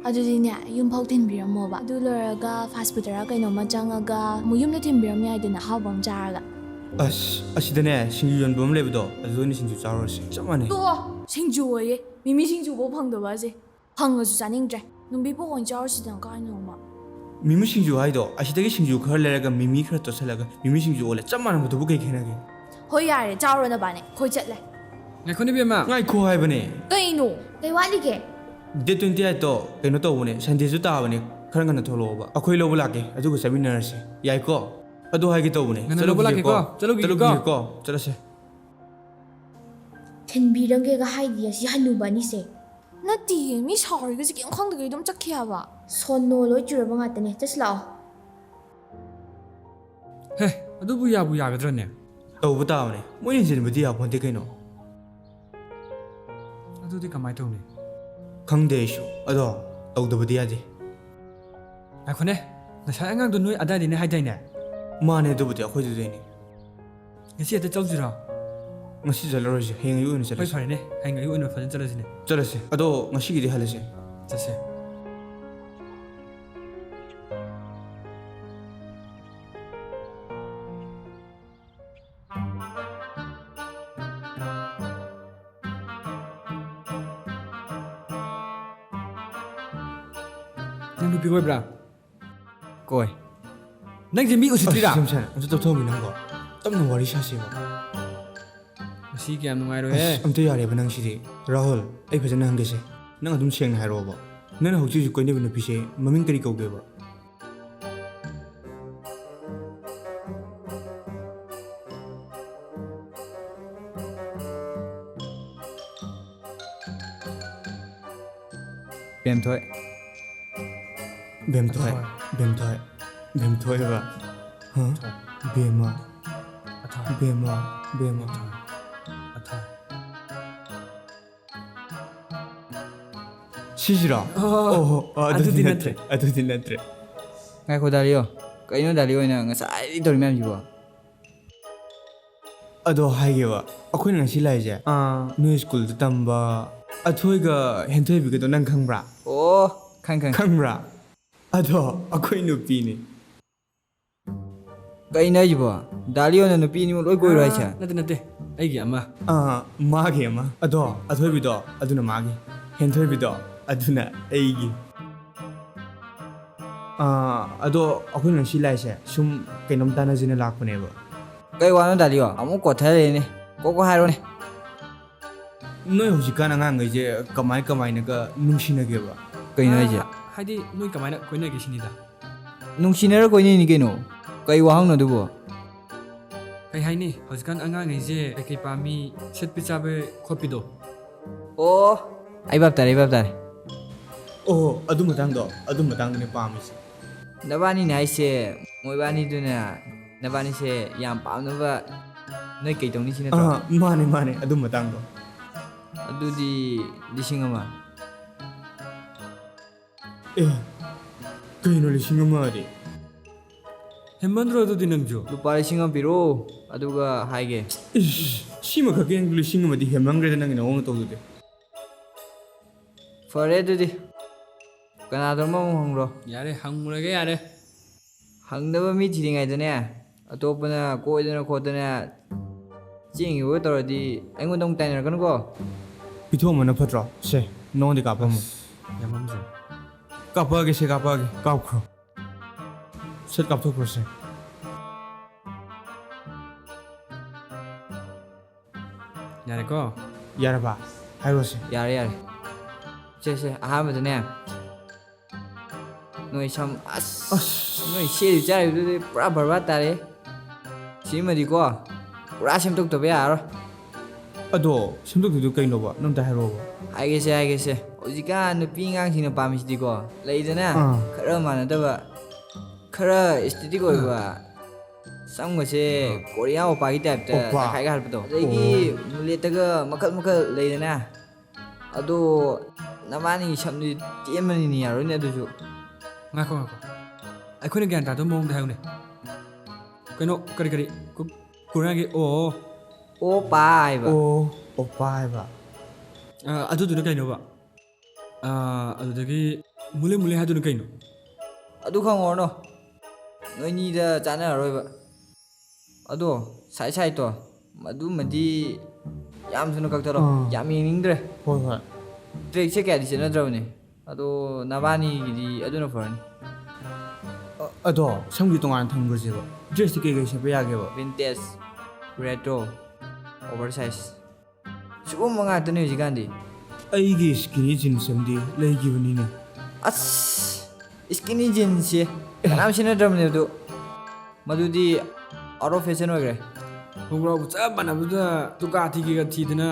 ꯑꯗꯨꯗꯤꯅꯦ, ꯌꯨꯝꯐꯥꯎ ꯊꯤꯟꯕꯤꯔꯝꯃꯣꯕ꯫ ꯑꯗꯨ ꯂꯣꯏꯔꯒ fast foodꯇꯔ ꯀꯩꯅꯣꯝꯃ ꯆꯪꯉꯒ ꯑꯃꯨꯛ ꯌꯨꯝꯗ ꯊꯤꯟꯕꯤꯔꯝ ꯌꯥꯏꯗꯅ, ꯑꯍꯥꯎꯕ ꯑꯃ ꯆꯥꯔꯒ꯫ ꯑꯁ, ꯑꯁꯤꯗꯅꯦ ꯁꯤꯡꯖꯨ ꯌꯣꯟꯕ ꯑꯃ ꯂꯩꯕꯗꯣ, ꯑꯗꯨꯗ ꯑꯣꯏꯅ ꯁꯤꯡꯖꯨ ꯆꯥꯔꯨꯔꯁꯦ, ꯆꯞ ꯃꯥꯟꯅꯩ꯫ ꯇꯣꯛꯑꯣ, ꯁꯤꯡꯖꯨ ꯑꯣꯏꯌꯦ, ꯃꯤꯃꯤ ꯁꯤꯡꯖꯨꯐꯥꯎ ꯐꯪꯗꯕ ꯑꯁꯦ꯫ ꯐꯪꯉꯁꯨ ꯆꯥꯅꯤꯡꯗ꯭ꯔꯦ꯫ ꯅꯨꯡꯕꯤꯄꯣꯛ ꯑꯣꯏꯅ ꯆꯥꯔꯨꯁꯤꯗꯅ ꯀꯥꯏꯅꯣꯃ꯫ ꯃꯤꯃꯤ ꯁꯤꯡꯖꯨ ꯍꯥꯏꯗꯣ, ꯑꯁꯤꯗꯒꯤ ꯁꯤꯡꯖꯨ ꯈꯔ ꯂꯩꯔꯒ ꯃꯤꯃꯤ ꯈꯔ ꯇꯣꯠꯁꯤꯜꯂꯒ ꯃꯤꯃꯤ ꯁꯤꯡꯖꯨ ꯑꯣꯜꯂꯦ, ꯆꯞ ꯃꯥꯟꯅꯕꯗꯨꯕꯨ ꯀꯩ ꯈꯦꯠꯅꯒꯦ? ꯍꯣꯏ ꯌꯥꯔꯦ, ꯆꯥꯔꯣ ꯅꯕꯥꯅꯤ, ꯑꯩꯈꯣꯏ ꯆꯠꯂꯦ꯫ ꯉꯥꯏꯈꯣꯅꯦ ꯏꯕꯦꯝꯃ꯫ ꯉꯥꯏꯈꯣ ꯍꯥꯏꯕꯅꯦ꯫ ꯀꯩꯅꯣ? ꯀꯩ ꯋꯥꯠꯂꯤꯒꯦ? Date twenty eightꯇꯣ ꯀꯩꯅꯣ ꯇꯧꯕꯅꯦ, Sundayꯁꯨ ꯇꯥꯕꯅꯦ, ꯈꯔ ꯉꯟꯅ ꯊꯣꯛꯂꯛꯑꯣꯕ, ꯑꯩꯈꯣꯏ ꯂꯧꯕ ꯂꯥꯛꯀꯦ, ꯑꯗꯨꯒ ꯆꯠꯃꯤꯟꯅꯔꯁꯦ, ꯌꯥꯏꯀꯣ? ꯑꯗꯣ ꯍꯥꯏꯒꯦ ꯇꯧꯕꯅꯦ, ꯉꯟꯅ ꯂꯧꯕ ꯆꯠꯂꯨꯈꯤꯒꯦꯀꯣ? ꯂꯥꯛꯀꯦꯀꯣ? ꯆꯠꯂꯨꯈꯤꯒꯦꯀꯣ? ꯆꯠꯂꯨꯈꯤꯒꯦꯀꯣ? ꯆꯠꯂꯁꯦ꯫ ꯊꯤꯟꯕꯤꯔꯝꯒꯦꯒ ꯍꯥꯏꯗꯤꯌꯦ ꯁꯤ ꯍꯅꯨꯕ ꯑꯅꯤꯁꯦ꯫ ꯅꯠꯇꯤꯌꯦ, ꯃꯤ ꯁꯥꯎꯔꯤꯒꯁꯦ ꯀꯩꯝ ꯈꯪꯗꯒꯩ ꯑꯗꯨꯝ ꯆꯠꯈꯤ ꯍꯥꯏꯕ꯫ ꯁꯣꯟꯅꯣ ꯂꯣꯏ ꯆꯨꯔꯕ ꯉꯥꯛꯇꯅꯦ, ꯆꯠꯁꯤ ꯂꯥꯛꯑꯣ꯫ ꯍꯦ, ꯑꯗꯨꯕꯨ ꯌꯥꯕꯨ ꯌꯥꯒꯗ꯭ꯔꯅꯦ? ꯇꯧꯕ ꯇꯥꯕꯅꯦ, ꯃꯣꯏ ꯍꯦꯟꯖꯤꯟꯕꯗꯤ ꯌꯥꯄꯣꯟꯇꯦ ꯀꯩꯅꯣ꯫ ꯑꯗꯨꯗꯤ ꯀꯃꯥꯏ ꯇꯧꯅꯤ? ꯈꯪꯗꯦ ꯑꯩꯁꯨ, ꯑꯗꯣ ꯇꯧꯗꯕꯗꯤ ꯌꯥꯗꯦ꯫ ꯉꯥꯏꯈꯣꯅꯦ, ꯉꯁꯥꯏ ꯑꯉꯥꯡꯗꯣ ꯅꯣꯏ ꯑꯗꯥꯏꯗꯩꯅꯦ ꯍꯥꯏꯗꯥꯏꯅꯦ? ꯃꯥꯅꯦ, ꯑꯗꯨꯕꯨꯗꯤ ꯑꯩꯈꯣꯏꯗꯨꯗꯩꯅꯦ꯫ ꯉꯁꯤ ꯍꯦꯛꯇ ꯆꯠꯂꯨꯁꯤꯔꯣ? ꯉꯁꯤ ꯆꯠꯂꯔꯣꯏꯁꯦ, ꯍꯌꯦꯡ ꯑꯌꯨꯛ ꯑꯣꯏꯅ ꯍꯣꯏ, ꯆꯠꯂꯁꯤ꯫ ꯐꯔꯦꯅꯦ, ꯍꯌꯦꯡ ꯑꯌꯨꯛ ꯑꯣꯏꯅ ꯐꯖꯅ ꯆꯠꯂꯁꯤꯅꯦ꯫ ꯆꯠꯂꯁꯤ꯫ ꯑꯗꯣ ꯉꯁꯤꯒꯤꯗꯤ ꯍꯜꯂꯁꯦ꯫ ꯆꯠꯁꯦ꯫ ꯅꯪ ꯅꯨꯄꯤ ꯀꯣꯏꯕ꯭ꯔꯥ? ꯀꯣꯏ꯫ ꯅꯪꯁꯦ ꯃꯤ ꯎꯁꯤꯠꯇ꯭ꯔꯤꯔꯥ? ꯑꯁ, ꯁꯦꯝꯁꯟ, ꯑꯝꯇ ꯇꯣꯛꯊꯣꯛꯑꯝꯃꯤ ꯅꯪꯕꯣ꯫ ꯇꯞꯅ ꯋꯥꯔꯤ ꯁꯥꯁꯦꯕ꯫ ꯉꯁꯤ ꯀꯌꯥꯝ ꯅꯨꯡꯉꯥꯏꯔꯣꯏꯍꯦ꯫ ꯑꯁ, ꯑꯝꯇ ꯌꯥꯔꯦꯕ ꯅꯪꯁꯤꯗꯤ꯫ ꯔꯥꯍꯨꯜ, ꯑꯩ ꯐꯖꯅ ꯍꯪꯒꯦꯁꯦ꯫ ꯅꯪ ꯑꯗꯨꯝ ꯁꯦꯡꯅ ꯍꯥꯏꯔꯛꯑꯣꯕ꯫ ꯅꯪꯅ ꯍꯧꯖꯤꯛ ꯍꯧꯖꯤꯛ ꯀꯣꯏꯅꯕ ꯅꯨꯄꯤꯁꯦ ꯃꯃꯤꯡ ꯀꯔꯤ ꯀꯧꯒꯦꯕ? ꯕꯦꯝꯊꯣꯏ꯫ ꯕꯦꯝꯊꯣꯏ꯫ ꯑꯊꯣꯏ꯫ ꯕꯦꯝꯊꯣꯏ꯫ ꯕꯦꯝꯊꯣꯏ ꯍꯥꯏꯕ? ꯍꯥ? ꯑꯊꯣꯏ꯫ ꯕꯦꯝꯃ꯫ ꯑꯊꯣꯏ꯫ ꯕꯦꯝꯃ꯫ ꯕꯦꯝꯃ꯫ ꯑꯊꯣꯏ꯫ ꯁꯤꯁꯤꯔꯣ? ꯑꯣ, ꯑꯣ, ꯑꯣ, ꯑꯗꯨꯗꯤ ꯑꯗꯨꯗꯤ ꯅꯠꯇ꯭ꯔꯦ꯫ ꯅꯠꯇ꯭ꯔꯦ꯫ ꯑꯗꯨꯗꯤ ꯅꯠꯇ꯭ꯔꯦ꯫ ꯉꯥꯏꯈꯣ, ꯗꯥꯂꯤꯌꯣ꯫ ꯀꯩꯅꯣ ꯗꯥꯂꯤꯌꯣꯅ ꯉꯁꯥꯏꯗꯒꯤ ꯇꯧꯔꯤ ꯃꯌꯥꯝꯁꯤꯕꯣ? ꯑꯗꯣ ꯍꯥꯏꯒꯦꯕ, ꯑꯩꯈꯣꯏꯅ ꯉꯁꯤ ꯂꯥꯛꯏꯁꯦ, ꯑꯥ꯫ ꯅꯣꯏ ꯁ꯭ꯀꯨꯜꯗ ꯇꯝꯕ ꯑꯊꯣꯏꯒ ꯍꯦꯟꯊꯣꯏꯕꯤꯒꯗꯣ ꯅꯪ ꯈꯪꯕ꯭ꯔꯥ? ꯑꯣ, ꯈꯪ-, ꯈꯪ-, ꯈꯪꯕ꯭ꯔꯥ? ꯑꯗꯣ ꯑꯩꯈꯣꯏ ꯅꯨꯄꯤꯅꯤ꯫ ꯀꯩꯅꯣ ꯍꯥꯏꯁꯤꯕꯣ? ꯗꯥꯂꯤꯌꯣꯅ ꯅꯨꯄꯤ ꯑꯅꯤꯃꯛ ꯂꯣꯏ ꯀꯣꯏꯔꯣ ꯍꯥꯏꯁꯦ? ꯑꯥ, ꯅꯠꯇꯦ, ꯅꯠꯇꯦ, ꯑꯩꯒꯤ ꯑꯃ꯫ ꯑꯥ, ꯃꯥꯒꯤ ꯑꯃ꯫ ꯑꯗꯣ ꯑꯊꯣꯏꯕꯤꯗꯣ, ꯑꯗꯨꯅ ꯃꯥꯒꯤ꯫ ꯍꯦꯟꯊꯣꯏꯕꯤꯗꯣ, ꯑꯗꯨꯅ ꯑꯩꯒꯤ꯫ ꯑꯥ, ꯑꯗꯣ ꯑꯩꯈꯣꯏꯅ ꯉꯁꯤ ꯂꯥꯛꯏꯁꯦ ꯁꯨꯝ ꯀꯩꯅꯣꯝ ꯇꯥꯟꯅꯁꯤꯅ ꯂꯥꯛꯄꯅꯦꯕ꯫ ꯀꯩ ꯋꯥꯅꯣ ꯗꯥꯂꯤꯌꯣ? ꯑꯃꯨꯛ ꯀꯣꯠꯊꯔꯦꯅꯦ꯫ ꯀꯣꯛ ꯀꯣꯛ ꯍꯥꯏꯔꯣꯅꯦ꯫ ꯅꯣꯏ ꯍꯧꯖꯤꯛꯀꯥꯟ ꯑꯉꯥꯡꯈꯩꯁꯦ ꯀꯃꯥꯏ ꯀꯃꯥꯏꯅꯒ ꯅꯨꯡꯁꯤꯅꯒꯦꯕ? ꯀꯩꯅꯣ ꯍꯥꯏꯁꯦ? ꯑꯥ, ꯍꯥꯏꯗꯤ ꯅꯣꯏ ꯀꯃꯥꯏꯅ ꯀꯣꯏꯅꯒꯦ ꯁꯤꯅꯤꯗ꯫ ꯅꯨꯡꯁꯤꯅꯔ ꯀꯣꯏꯅꯩꯅꯤ ꯀꯩꯅꯣ꯫ ꯀꯩ ꯋꯥꯍꯪꯅꯣ ꯑꯗꯨꯕꯣ? ꯀꯩ ꯍꯥꯏꯅꯤ, ꯍꯧꯖꯤꯛꯀꯥꯟ ꯑꯉꯥꯡꯈꯩꯁꯦ ꯀꯩꯀꯩ ꯄꯥꯝꯃꯤ, ꯁꯦꯠꯄꯤ ꯆꯥꯕ ꯈꯣꯠꯄꯤꯗꯣ? ꯑꯣ, ꯑꯩ ꯚꯥꯞ ꯇꯥꯔꯦ, ꯑꯩ ꯚꯥꯞ ꯇꯥꯔꯦ꯫ ꯑꯣ, ꯑꯗꯨ ꯃꯇꯥꯡꯗꯣ, ꯑꯗꯨ ꯃꯇꯥꯡꯗꯨꯅꯦ ꯄꯥꯝꯃꯤꯁꯦ꯫ ꯅꯕꯥꯅꯤꯅ ꯍꯥꯏꯁꯦ, ꯃꯣꯏꯕꯥꯅꯤꯗꯨꯅ ꯅꯕꯥꯅꯤꯁꯦ ꯌꯥꯝ ꯄꯥꯝꯅꯕ ꯅꯣꯏ ꯀꯩ ꯇꯧꯅꯤ ꯁꯤ ꯅꯠꯇ꯭ꯔꯣ? ꯑꯥ, ꯃꯥꯅꯦ, ꯃꯥꯅꯦ, ꯑꯗꯨ ꯃꯇꯥꯡꯗꯣ꯫ ꯑꯗꯨꯗꯤ ꯂꯤꯁꯤꯡ ꯑꯃ꯫ ꯑꯦ, ꯀꯩꯅꯣ ꯂꯤꯁꯤꯡ ꯑꯃ ꯑꯗꯤ? ꯍꯦꯟꯃꯟꯗ꯭ꯔꯣ ꯑꯗꯨꯗꯤ ꯅꯪꯁꯨ? ꯂꯨꯄꯥ ꯂꯤꯁꯤꯡ ꯑꯃ ꯄꯤꯔꯛꯑꯣ, ꯑꯗꯨꯒ ꯍꯥꯏꯒꯦ꯫ ꯏꯁ, ꯁꯤꯃꯈꯛꯀꯤ ꯅꯪ ꯂꯤꯁꯤꯡ ꯑꯃꯗꯤ ꯍꯦꯟꯃꯟꯈ꯭ꯔꯦꯗ ꯅꯪꯒꯤ ꯅꯑꯣꯡ ꯅꯇꯧꯗꯨꯗꯤ꯫ ꯐꯔꯦ ꯑꯗꯨꯗꯤ, ꯀꯅꯥꯗꯅꯣꯝ ꯑꯃꯨꯛ ꯍꯪꯂꯣ꯫ ꯌꯥꯔꯦ, ꯍꯪꯉꯨꯔꯒꯦ ꯌꯥꯔꯦ꯫ ꯍꯪꯅꯕ ꯃꯤ ꯊꯤꯔꯤꯉꯩꯗꯅꯦ, ꯑꯇꯣꯞꯄꯅ ꯀꯣꯏꯗꯅ ꯈꯣꯠꯇꯅ ꯆꯦꯟꯈꯤꯕ ꯇꯧꯔꯗꯤ ꯑꯩꯉꯣꯟꯗ ꯑꯃꯨꯛ ꯇꯥꯏꯅꯔꯛꯀꯅꯨꯀꯣ꯫ ꯄꯤꯊꯣꯛꯑꯝꯕꯅ ꯐꯠꯇ꯭ꯔꯣ? ꯁꯦ, ꯅꯉꯣꯟꯗ ꯀꯥꯞꯄꯝꯃꯣ꯫ ꯑꯁ, ꯌꯥꯝꯃꯝꯗ꯭ꯔꯦ꯫ ꯀꯥꯞꯄꯛꯑꯒꯦ, ꯁꯦ, ꯀꯥꯞꯄꯛꯑꯒꯦ꯫ ꯀꯥꯞꯈ꯭ꯔꯣ꯫ ꯁꯠ ꯀꯥꯞꯊꯣꯛꯈ꯭ꯔꯣꯁꯦ꯫ ꯌꯥꯔꯦꯀꯣ? ꯌꯥꯔꯕ? ꯍꯥꯏꯔꯣꯁꯦ꯫ ꯌꯥꯔꯦ, ꯌꯥꯔꯦ꯫ ꯁꯦ, ꯁꯦ, ꯑꯍꯥꯟꯕꯗꯅꯦ, ꯅꯣꯏ ꯁꯝ, ꯑꯁ, ꯑꯁ꯫ ꯅꯣꯏ ꯁꯦꯠꯂꯤ ꯆꯥꯔꯤꯕꯗꯨꯗꯤ ꯄꯨꯔꯥ ꯕꯔꯕꯥꯔ ꯇꯥꯔꯦ꯫ ꯁꯤꯃꯗꯤꯀꯣ, ꯄꯨꯔꯥ ꯁꯦꯝꯗꯣꯛꯇꯕ ꯌꯥꯔꯔꯣꯏ꯫ ꯑꯗꯣ ꯁꯦꯝꯗꯣꯛꯇꯣꯏꯗꯣ ꯀꯩꯅꯣꯕ? ꯅꯪ ꯑꯝꯇ ꯍꯥꯏꯔꯛꯑꯣꯕ꯫ ꯍꯥꯏꯒꯦꯁꯦ, ꯍꯥꯏꯒꯦꯁꯦ꯫ ꯍꯧꯖꯤꯛꯀꯥꯟ ꯅꯨꯄꯤ ꯑꯉꯥꯡꯁꯤꯡꯅ ꯄꯥꯝꯃꯤꯁꯤꯗꯤꯀꯣ, ꯂꯩꯗꯅ, ꯑꯥ꯫ ꯈꯔ ꯃꯥꯟꯅꯗꯕ, ꯈꯔ ꯑꯦꯁꯊꯦꯇꯤꯛ ꯑꯣꯏꯕ, ꯑꯥ꯫ ꯁꯝꯒꯁꯦ ꯑꯥ꯫ ꯀꯣꯔꯤꯌꯥ ꯑꯣꯄꯥꯒꯤ ꯇꯥꯏꯞꯇ ꯑꯣꯄꯥ꯫ ꯇꯪꯈꯥꯏꯒ ꯍꯥꯠꯄꯗꯣ꯫ ꯑꯗꯒꯤ ꯑꯣ꯫ ꯃꯨꯂꯦꯠꯇꯒ ꯃꯈꯜ ꯃꯈꯜ ꯂꯩꯗꯅ꯫ ꯑꯗꯣ ꯅꯕꯥꯅꯤꯒꯤ ꯁꯝꯗꯨꯗꯤ ꯇꯦꯟꯕꯅꯤꯅ ꯌꯥꯔꯣꯏꯅꯦ ꯑꯗꯨꯁꯨ꯫ ꯉꯥꯏꯈꯣ, ꯉꯥꯏꯈꯣ꯫ ꯑꯩꯈꯣꯏꯅ ꯒ꯭ꯌꯥꯟ ꯇꯥꯗꯕ ꯃꯑꯣꯡꯗ ꯍꯥꯏꯌꯨꯅꯦ꯫ ꯀꯩꯅꯣ, ꯀꯔꯤ, ꯀꯔꯤ? ꯀꯨ-, ꯀꯣꯔꯤꯌꯥꯒꯤ, ꯑꯣ꯫ ꯑꯣꯄꯥ ꯍꯥꯏꯕ꯫ ꯑꯣ, ꯑꯣꯄꯥ ꯍꯥꯏꯕ꯫ ꯑ, ꯑꯗꯨꯗꯨꯅ ꯀꯩꯅꯣꯕ? ꯑ, ꯑꯗꯨꯗꯒꯤ ꯃꯨꯂꯦ ꯃꯨꯂꯦ ꯍꯥꯏꯗꯨꯅ ꯀꯩꯅꯣ? ꯑꯗꯨ ꯈꯪꯉꯨꯔꯅꯨ꯫ ꯅꯣꯏꯅꯤꯗ ꯆꯥꯟꯅꯔꯔꯣꯏꯕ꯫ ꯑꯗꯣ, ꯁꯥꯏꯠ ꯁꯥꯏꯠꯇꯣ, ꯃꯗꯨꯃꯗꯤ ꯌꯥꯝ ꯊꯨꯅ ꯀꯛꯊꯠꯂꯣ꯫ ꯑꯥ꯫ ꯌꯥꯝ ꯌꯦꯡꯅꯤꯡꯗ꯭ꯔꯦ꯫ ꯍꯣꯏ, ꯍꯣꯏ꯫ ꯇ꯭ꯔꯦꯛꯁꯦ ꯀꯌꯥꯗꯤ ꯆꯠꯅꯗ꯭ꯔꯕꯅꯦ꯫ ꯑꯗꯣ, ꯅꯕꯥꯅꯤꯒꯤꯗꯤ ꯑꯗꯨꯅ ꯐꯔꯅꯤ꯫ ꯑ-, ꯑꯗꯣ, ꯁꯝꯒꯤ ꯇꯣꯉꯥꯟꯅ ꯊꯝꯈ꯭ꯔꯁꯦꯕ꯫ ꯗ꯭ꯔꯦꯁꯇꯤ ꯀꯩꯀꯩ ꯁꯦꯠꯄ ꯌꯥꯒꯦꯕ? Vintage, retro, oversize. ꯁꯤꯒꯨꯝꯕ ꯉꯥꯛꯇꯅꯦ ꯍꯧꯖꯤꯛꯀꯥꯟꯗꯤ꯫ ꯑꯩꯒꯤ ꯁ꯭ꯀꯤꯅꯤ ꯖꯤꯟꯁ ꯑꯃꯗꯤ ꯂꯩꯈꯤꯕꯅꯤꯅꯦ꯫ ꯑꯁ, ꯁ꯭ꯀꯤꯅꯤ ꯖꯤꯟꯁꯁꯦ ꯀꯅꯥꯝ ꯁꯤꯖꯤꯟꯅꯗ꯭ꯔꯕꯅꯦ ꯑꯗꯨ꯫ ꯃꯗꯨꯗꯤ ꯑꯥꯎꯠ ꯑꯣꯐ ꯐꯦꯁꯟ ꯑꯣꯏꯈ꯭ꯔꯦ꯫ ꯈꯣꯡꯒ꯭ꯔꯥꯎ ꯆꯞ ꯃꯥꯟꯅꯕꯗꯨꯗ ꯗꯨꯀꯥꯇꯤꯒꯤꯒ ꯊꯤꯗꯅ꯫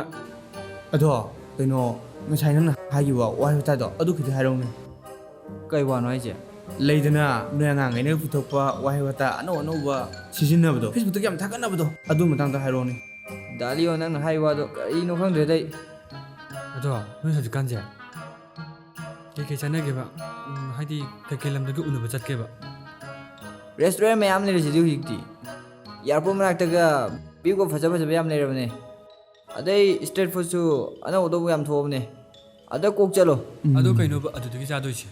ꯑꯗꯣ, ꯀꯩꯅꯣ, ꯉꯁꯥꯏ ꯅꯪꯅ ꯍꯥꯏꯈꯤꯕ ꯋꯥꯍꯩ ꯋꯥꯇꯥꯗꯣ ꯑꯗꯨ ꯈꯤꯇ ꯍꯥꯏꯔꯛꯎꯅꯦ꯫ ꯀꯩ ꯋꯥꯅꯣ ꯍꯥꯏꯁꯦ? ꯂꯩꯗꯅ, ꯅꯣꯏ ꯑꯉꯥꯡꯈꯩꯅ ꯄꯨꯊꯣꯛꯄ ꯋꯥꯍꯩ ꯋꯥꯇꯥ ꯑꯅꯧ ꯑꯅꯧꯕ ꯁꯤꯖꯤꯟꯅꯕꯗꯣ, Facebook-ꯇꯒ ꯌꯥꯝ ꯊꯥꯒꯠꯅꯕꯗꯣ, ꯑꯗꯨ ꯃꯇꯥꯡꯗ ꯍꯥꯏꯔꯛꯑꯣꯅꯦ꯫ ꯗꯥꯂꯤꯑꯣ, ꯅꯪꯅ ꯍꯥꯏ ꯋꯥꯗꯣ ꯀꯔꯤꯅꯣ ꯈꯪꯗ꯭ꯔꯦꯗ ꯑꯩ꯫ ꯑꯗꯣ ꯅꯣꯏ ꯍꯧꯖꯤꯛꯀꯥꯟꯁꯦ ꯀꯩꯀꯩ ꯆꯥꯟꯅꯒꯦꯕ? ꯎꯝ, ꯍꯥꯏꯗꯤ ꯀꯩꯀꯩ ꯂꯝꯗꯒꯤ ꯎꯅꯕ ꯆꯠꯀꯦꯕ? Restaurant ꯃꯌꯥꯝ ꯂꯩꯔꯤꯁꯤꯗꯤ ꯍꯧꯖꯤꯛꯇꯤ꯫ Airport ꯃꯅꯥꯛꯇꯒ view ꯒ ꯐꯖ ꯐꯖꯕ ꯌꯥꯝ ꯂꯩꯔꯕꯅꯦ꯫ ꯑꯗꯩ street food ꯁꯨ ꯑꯅꯧ ꯑꯅꯧꯕ ꯌꯥꯝ ꯊꯣꯛꯑꯕꯅꯦ꯫ ꯑꯗ ꯀꯣꯛ ꯆꯠꯂꯣ꯫ ꯎꯝ꯫ ꯑꯗꯣ ꯀꯩꯅꯣꯕ ꯑꯗꯨꯗꯒꯤ ꯆꯥꯗꯣꯏꯁꯦ?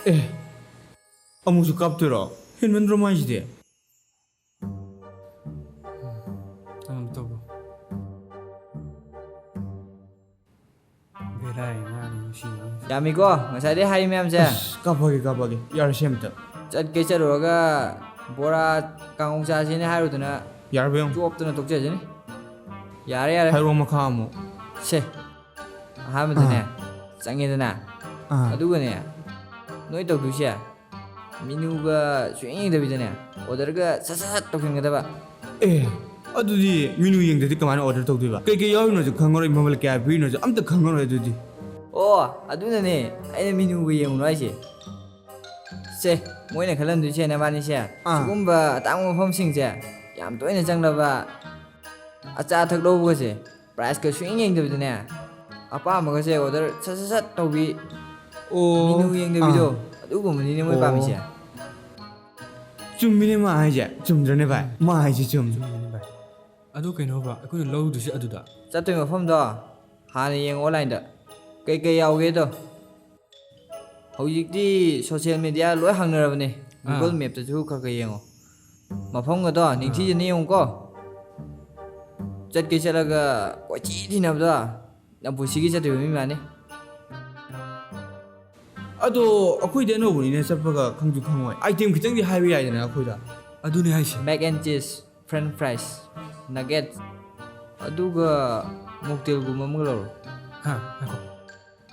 ꯑꯦ, ꯑꯃꯨꯛꯁꯨ ꯀꯥꯞꯇꯣꯏꯔꯣ? ꯍꯦꯟꯃꯟꯗ꯭ꯔꯣ ꯃꯥꯏꯁꯤꯗꯤ? ꯑꯃꯨꯛ ꯇꯧꯕ꯫ ꯕꯦꯔꯥꯒꯤ ꯉꯥꯅꯤ ꯃꯁꯤ ꯑꯉꯥꯡꯁꯦ꯫ ꯌꯥꯝꯃꯤꯀꯣ, ꯉꯁꯥꯏꯗꯩ ꯍꯥꯏꯔꯤ ꯃꯌꯥꯝꯁꯦ꯫ ꯑꯁ, ꯀꯥꯞꯄꯒꯦ, ꯀꯥꯞꯄꯒꯦ꯫ ꯌꯥꯔꯦ, ꯁꯤ ꯑꯝꯇ꯫ ꯆꯠꯀꯦ ꯆꯠꯂꯨꯔꯒ ꯕꯣꯔꯥ ꯀꯥꯡꯍꯧ ꯆꯥꯁꯤꯅꯦ ꯍꯥꯏꯔꯨꯗꯅ꯫ ꯌꯥꯔꯕ ꯌꯦꯡꯉꯨ꯫ ꯆꯣꯞꯇꯅ ꯇꯣꯛꯆꯁꯤꯅꯤ꯫ ꯌꯥꯔꯦ, ꯌꯥꯔꯦ꯫ ꯍꯥꯏꯔꯛꯑꯣ ꯃꯈꯥ ꯑꯃꯨꯛ꯫ ꯁꯦ, ꯑꯍꯥꯟꯕꯗꯅꯦ, ꯑꯥ꯫ ꯆꯪꯉꯦꯗꯅ꯫ ꯑꯥ꯫ ꯑꯗꯨꯒꯅꯦ, ꯅꯣꯏ ꯇꯧꯗꯣꯏꯁꯦ, menu ꯒ ꯁꯨꯡꯌꯦꯡ ꯌꯦꯡꯗꯕꯤꯗꯅꯦ, order ꯒ ꯁꯠ ꯁꯠ ꯁꯠ ꯇꯧꯁꯤꯟꯒꯗꯕ꯫ ꯑꯦ, ꯑꯗꯨꯗꯤ menu ꯌꯦꯡꯗꯗꯤ ꯀꯃꯥꯏꯅ order ꯇꯧꯗꯣꯏꯕ? ꯀꯩꯀꯩ ꯌꯥꯎꯔꯤꯅꯣꯁꯨ ꯈꯪꯉꯔꯣꯏ, ꯃꯃꯜ ꯀꯌꯥ ꯄꯤꯔꯤꯅꯣꯁꯨ ꯑꯝꯇ ꯈꯪꯉꯔꯣꯏ ꯑꯗꯨꯗꯤ꯫ ꯑꯣ, ꯑꯗꯨꯅꯅꯦ ꯑꯩꯅ menu ꯒ ꯌꯦꯡꯉꯨꯅꯨ ꯍꯥꯏꯁꯦ꯫ ꯁꯦ, ꯃꯣꯏꯅ ꯈꯜꯂꯝꯗꯣꯏꯁꯦ ꯅꯕꯥꯅꯤꯁꯦ ꯑꯥ꯫ ꯁꯤꯒꯨꯝꯕ ꯑꯇꯥꯡꯕ ꯃꯐꯝꯁꯤꯡꯁꯦ ꯌꯥꯝ ꯇꯣꯏꯅ ꯆꯪꯂꯕ, ꯑꯆꯥ ꯑꯊꯛ ꯂꯧꯕꯒꯁꯦ price ꯀ ꯁꯨꯡꯌꯦꯡ ꯌꯦꯡꯗꯕꯤꯗꯅꯦ, ꯑꯄꯥꯝꯕꯒꯁꯦ order ꯁꯠ ꯁꯠ ꯁꯠ ꯇꯧꯕꯤ, ꯑꯣ, menu ꯌꯦꯡꯗꯕꯤꯗꯣ, ꯑꯥ꯫ ꯑꯗꯨꯒꯨꯝꯕꯅꯤꯅꯦ ꯃꯣꯏ ꯑꯣ꯫ ꯄꯥꯝꯃꯤꯁꯦ꯫ ꯆꯨꯝꯃꯤꯅꯦ ꯃꯥ ꯍꯥꯏꯁꯦ, ꯆꯨꯝꯗ꯭ꯔꯅꯦ ꯚꯥꯏ? ꯎꯝ꯫ ꯃꯥ ꯍꯥꯏꯁꯦ ꯆꯨꯝꯃꯤ꯫ ꯆꯨꯝꯃꯤꯅꯦ ꯚꯥꯏ꯫ ꯑꯗꯨ ꯀꯩꯅꯣꯕ ꯑꯩꯈꯣꯏꯅ ꯂꯧꯗꯣꯏꯁꯦ ꯑꯗꯨꯗ? ꯆꯠꯇꯣꯏ ꯃꯐꯝꯗꯣ ꯍꯥꯟꯅ ꯌꯦꯡꯉꯣ online ꯗ꯫ ꯀꯩꯀꯩ ꯌꯥꯎꯒꯦꯗꯣ꯫ ꯍꯧꯖꯤꯛꯇꯤ social media ꯂꯣꯏ ꯍꯥꯡꯅꯔꯕꯅꯦ꯫ ꯑꯥ꯫ Google Map ꯇꯁꯨ ꯈꯔ ꯈꯔ ꯌꯦꯡꯉꯣ꯫ ꯃꯐꯝꯒꯗꯣ ꯑꯥ꯫ ꯅꯤꯡꯊꯤꯖꯅ ꯌꯦꯡꯉꯨꯀꯣ꯫ ꯆꯠꯀꯦ ꯆꯠꯂꯒ ꯀꯣꯏꯊꯤ ꯊꯤꯅꯕꯗꯣ ꯅꯄꯨꯟꯁꯤꯒꯤ ꯆꯠꯇ꯭ꯔꯤꯕ ꯃꯤ ꯃꯥꯟꯅꯤ꯫ ꯑꯗꯣ ꯑꯩꯈꯣꯏꯗꯤ ꯑꯅꯧꯕꯅꯤꯅ ꯆꯠꯄꯒ ꯈꯪꯁꯨ ꯈꯪꯉꯣꯏ꯫ Item ꯈꯤꯇꯪꯗꯤ ꯍꯥꯏꯕ ꯌꯥꯏꯗꯅ ꯑꯩꯈꯣꯏꯗ꯫ ꯑꯗꯨꯅꯦ ꯍꯥꯏꯁꯦ꯫ Mac and cheese, french fries, nuggets, ꯑꯗꯨꯒ mocktail ꯒꯨꯝꯕ ꯑꯃꯒ ꯂꯧꯔꯣ꯫ ꯍꯥ, ꯉꯥꯏꯈꯣ꯫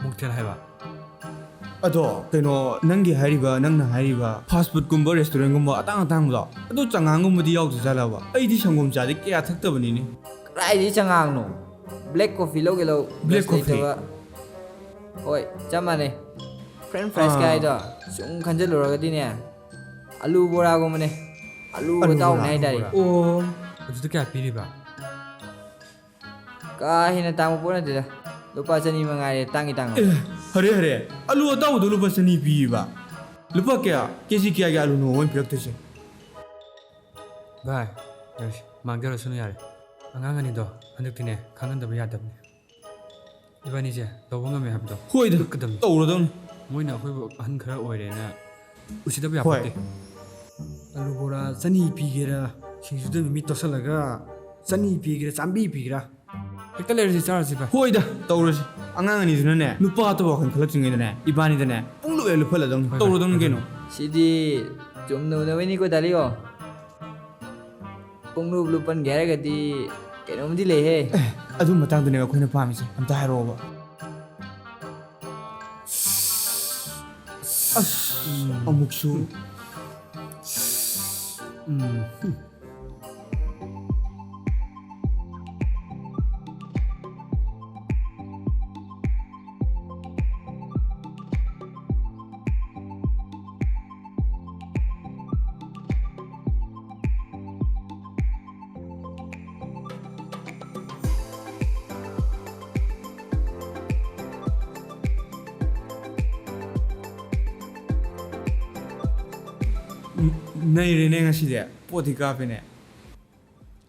Mocktail ꯍꯥꯏꯕ? ꯑꯗꯣ ꯀꯩꯅꯣ, ꯅꯪꯒꯤ ꯍꯥꯏꯔꯤꯕ, ꯅꯪꯅ ꯍꯥꯏꯔꯤꯕ fast food ꯀꯨꯝꯕ, restaurant ꯒꯨꯝꯕ ꯑꯇꯥꯡ ꯑꯇꯥꯡꯕꯗꯣ, ꯑꯗꯨ ꯆꯉꯥꯡꯒꯨꯝꯕꯗꯤ ꯌꯥꯎꯗ꯭ꯔꯖꯥꯠꯂꯕ? ꯑꯩꯗꯤ ꯁꯪꯒꯣꯝ ꯆꯥꯗꯤ ꯀꯌꯥ ꯊꯛꯇꯕꯅꯤꯅꯦ꯫ ꯀꯗꯥꯏꯗꯒꯤ ꯆꯉꯥꯡꯅꯣ? Black coffee ꯂꯧꯒꯦ ꯂꯧ, black coffee ꯂꯩꯇꯕ꯫ ꯍꯣꯏ, ꯆꯞ ꯃꯥꯟꯅꯩ꯫ French fries ꯀ ꯑꯥ꯫ ꯍꯥꯏꯗꯣ ꯁꯨꯝ ꯈꯟꯖꯤꯜꯂꯨꯔꯒꯗꯤꯅꯦ, ꯑꯂꯨ ꯕꯣꯔꯥꯒꯨꯝꯕꯅꯦ꯫ ꯑꯂꯨ ꯑꯂꯨ ꯕꯣꯔꯥ, ꯇꯥꯎꯕꯅꯦ ꯑꯂꯨ ꯍꯥꯏꯇꯥꯔꯦ꯫ ꯕꯣꯔꯥ꯫ ꯑꯣ꯫ ꯑꯗꯨꯗ ꯀꯌꯥ ꯄꯤꯔꯤꯕ? ꯀꯥ ꯍꯦꯟꯅ ꯇꯥꯡꯕ ꯄꯣꯠ ꯅꯠꯇꯦꯗ꯫ ꯂꯨꯄꯥ ꯆꯅꯤ ꯃꯉꯥꯏꯔꯦ, ꯇꯥꯡꯒꯤ ꯇꯥꯡꯉꯣ꯫ ꯑꯦ, ꯍꯔꯦ, ꯍꯔꯦ, ꯑꯂꯨ ꯑꯇꯥꯎꯕꯗꯣ ꯂꯨꯄꯥ ꯆꯅꯤ ꯄꯤꯕ? ꯂꯨꯄꯥ ꯀꯌꯥ? ꯀꯦꯖꯤ ꯀꯌꯥꯒꯤ ꯑꯂꯨꯅꯣ ꯃꯣꯏꯅ ꯄꯤꯔꯛꯇꯣꯏꯁꯦ? ꯚꯥꯏ, ꯌꯥꯔꯦꯁꯦ, ꯃꯥꯡꯖꯔꯁꯅꯨ ꯌꯥꯔꯦ꯫ ꯑꯉꯥꯡ ꯑꯅꯤꯗꯣ ꯍꯟꯗꯛꯇꯤꯅꯦ, ꯈꯪꯍꯟꯗꯕ ꯌꯥꯗꯕꯅꯦ꯫ ꯏꯕꯥꯅꯤꯁꯦ ꯇꯧꯕ ꯉꯝꯃꯦ ꯍꯥꯏꯕꯗꯣ ꯍꯣꯏꯗ, ꯎꯠꯀꯗꯕꯅꯤ꯫ ꯇꯧꯔꯗꯧꯅꯤ꯫ ꯃꯣꯏꯅ ꯑꯩꯈꯣꯏꯕꯨ ꯑꯍꯟ ꯈꯔ ꯑꯣꯏꯔꯦꯅ ꯎꯁꯤꯠꯇꯕ ꯍꯣꯏ꯫ ꯌꯥꯄꯣꯠꯇꯦ꯫ ꯑꯂꯨ ꯕꯣꯔꯥ ꯆꯅꯤ ꯄꯤꯒꯦꯔꯥ, ꯁꯤꯡꯖꯨꯗ ꯃꯤꯃꯤ ꯇꯣꯠꯁꯜꯂꯒ ꯆꯅꯤ ꯄꯤꯒꯦꯔꯥ, ꯆꯥꯝꯃꯔꯤ ꯄꯤꯒꯦꯔꯥ, ꯍꯦꯛꯇ ꯂꯩꯔꯁꯤ, ꯆꯥꯔꯁꯤ ꯚꯥꯏ꯫ ꯍꯣꯏꯗ, ꯇꯧꯔꯁꯤ꯫ ꯑꯉꯥꯡ ꯑꯅꯤꯗꯨꯅꯅꯦ, ꯅꯨꯄꯥ ꯑꯇꯣꯞꯄ ꯋꯥꯈꯜ ꯈꯜꯂꯛꯇ꯭ꯔꯤꯉꯩꯗꯅꯦ, ꯏꯕꯥꯅꯤꯗꯅꯦ ꯄꯨꯡꯂꯣꯏ ꯂꯨꯞꯍꯜꯂꯗꯧꯅꯤ꯫ ꯍꯣꯏ, ꯍꯣꯏ, ꯇꯧꯔꯗꯧꯅꯤ ꯍꯣꯏ, ꯀꯩꯅꯣ꯫ ꯍꯣꯏ꯫ ꯁꯤꯗꯤ ꯆꯨꯝꯅ ꯎꯅꯕꯅꯤꯀꯣ, ꯗꯥꯂꯤꯑꯣ꯫ ꯄꯨꯡꯂꯨꯞ ꯂꯨꯞꯄꯟꯒꯦ ꯍꯥꯏꯔꯒꯗꯤ ꯀꯩꯅꯣꯝꯗꯤ ꯂꯩꯍꯦ꯫ ꯑꯦ, ꯑꯗꯨ ꯃꯇꯥꯡꯗꯨꯅꯦꯕ ꯑꯩꯈꯣꯏꯅ ꯄꯥꯝꯃꯤꯁꯦ꯫ ꯑꯝꯇ ꯍꯥꯏꯔꯛꯑꯣꯕ꯫ ꯑꯁ, ꯑꯃꯨꯛꯁꯨ꯫ ꯎꯝ꯫ ꯎꯝ, ꯅꯩꯔꯦꯅꯦ ꯉꯁꯤꯗꯤ꯫ ꯄꯣꯠꯇꯤ ꯀꯥꯞꯄꯦꯅꯦ꯫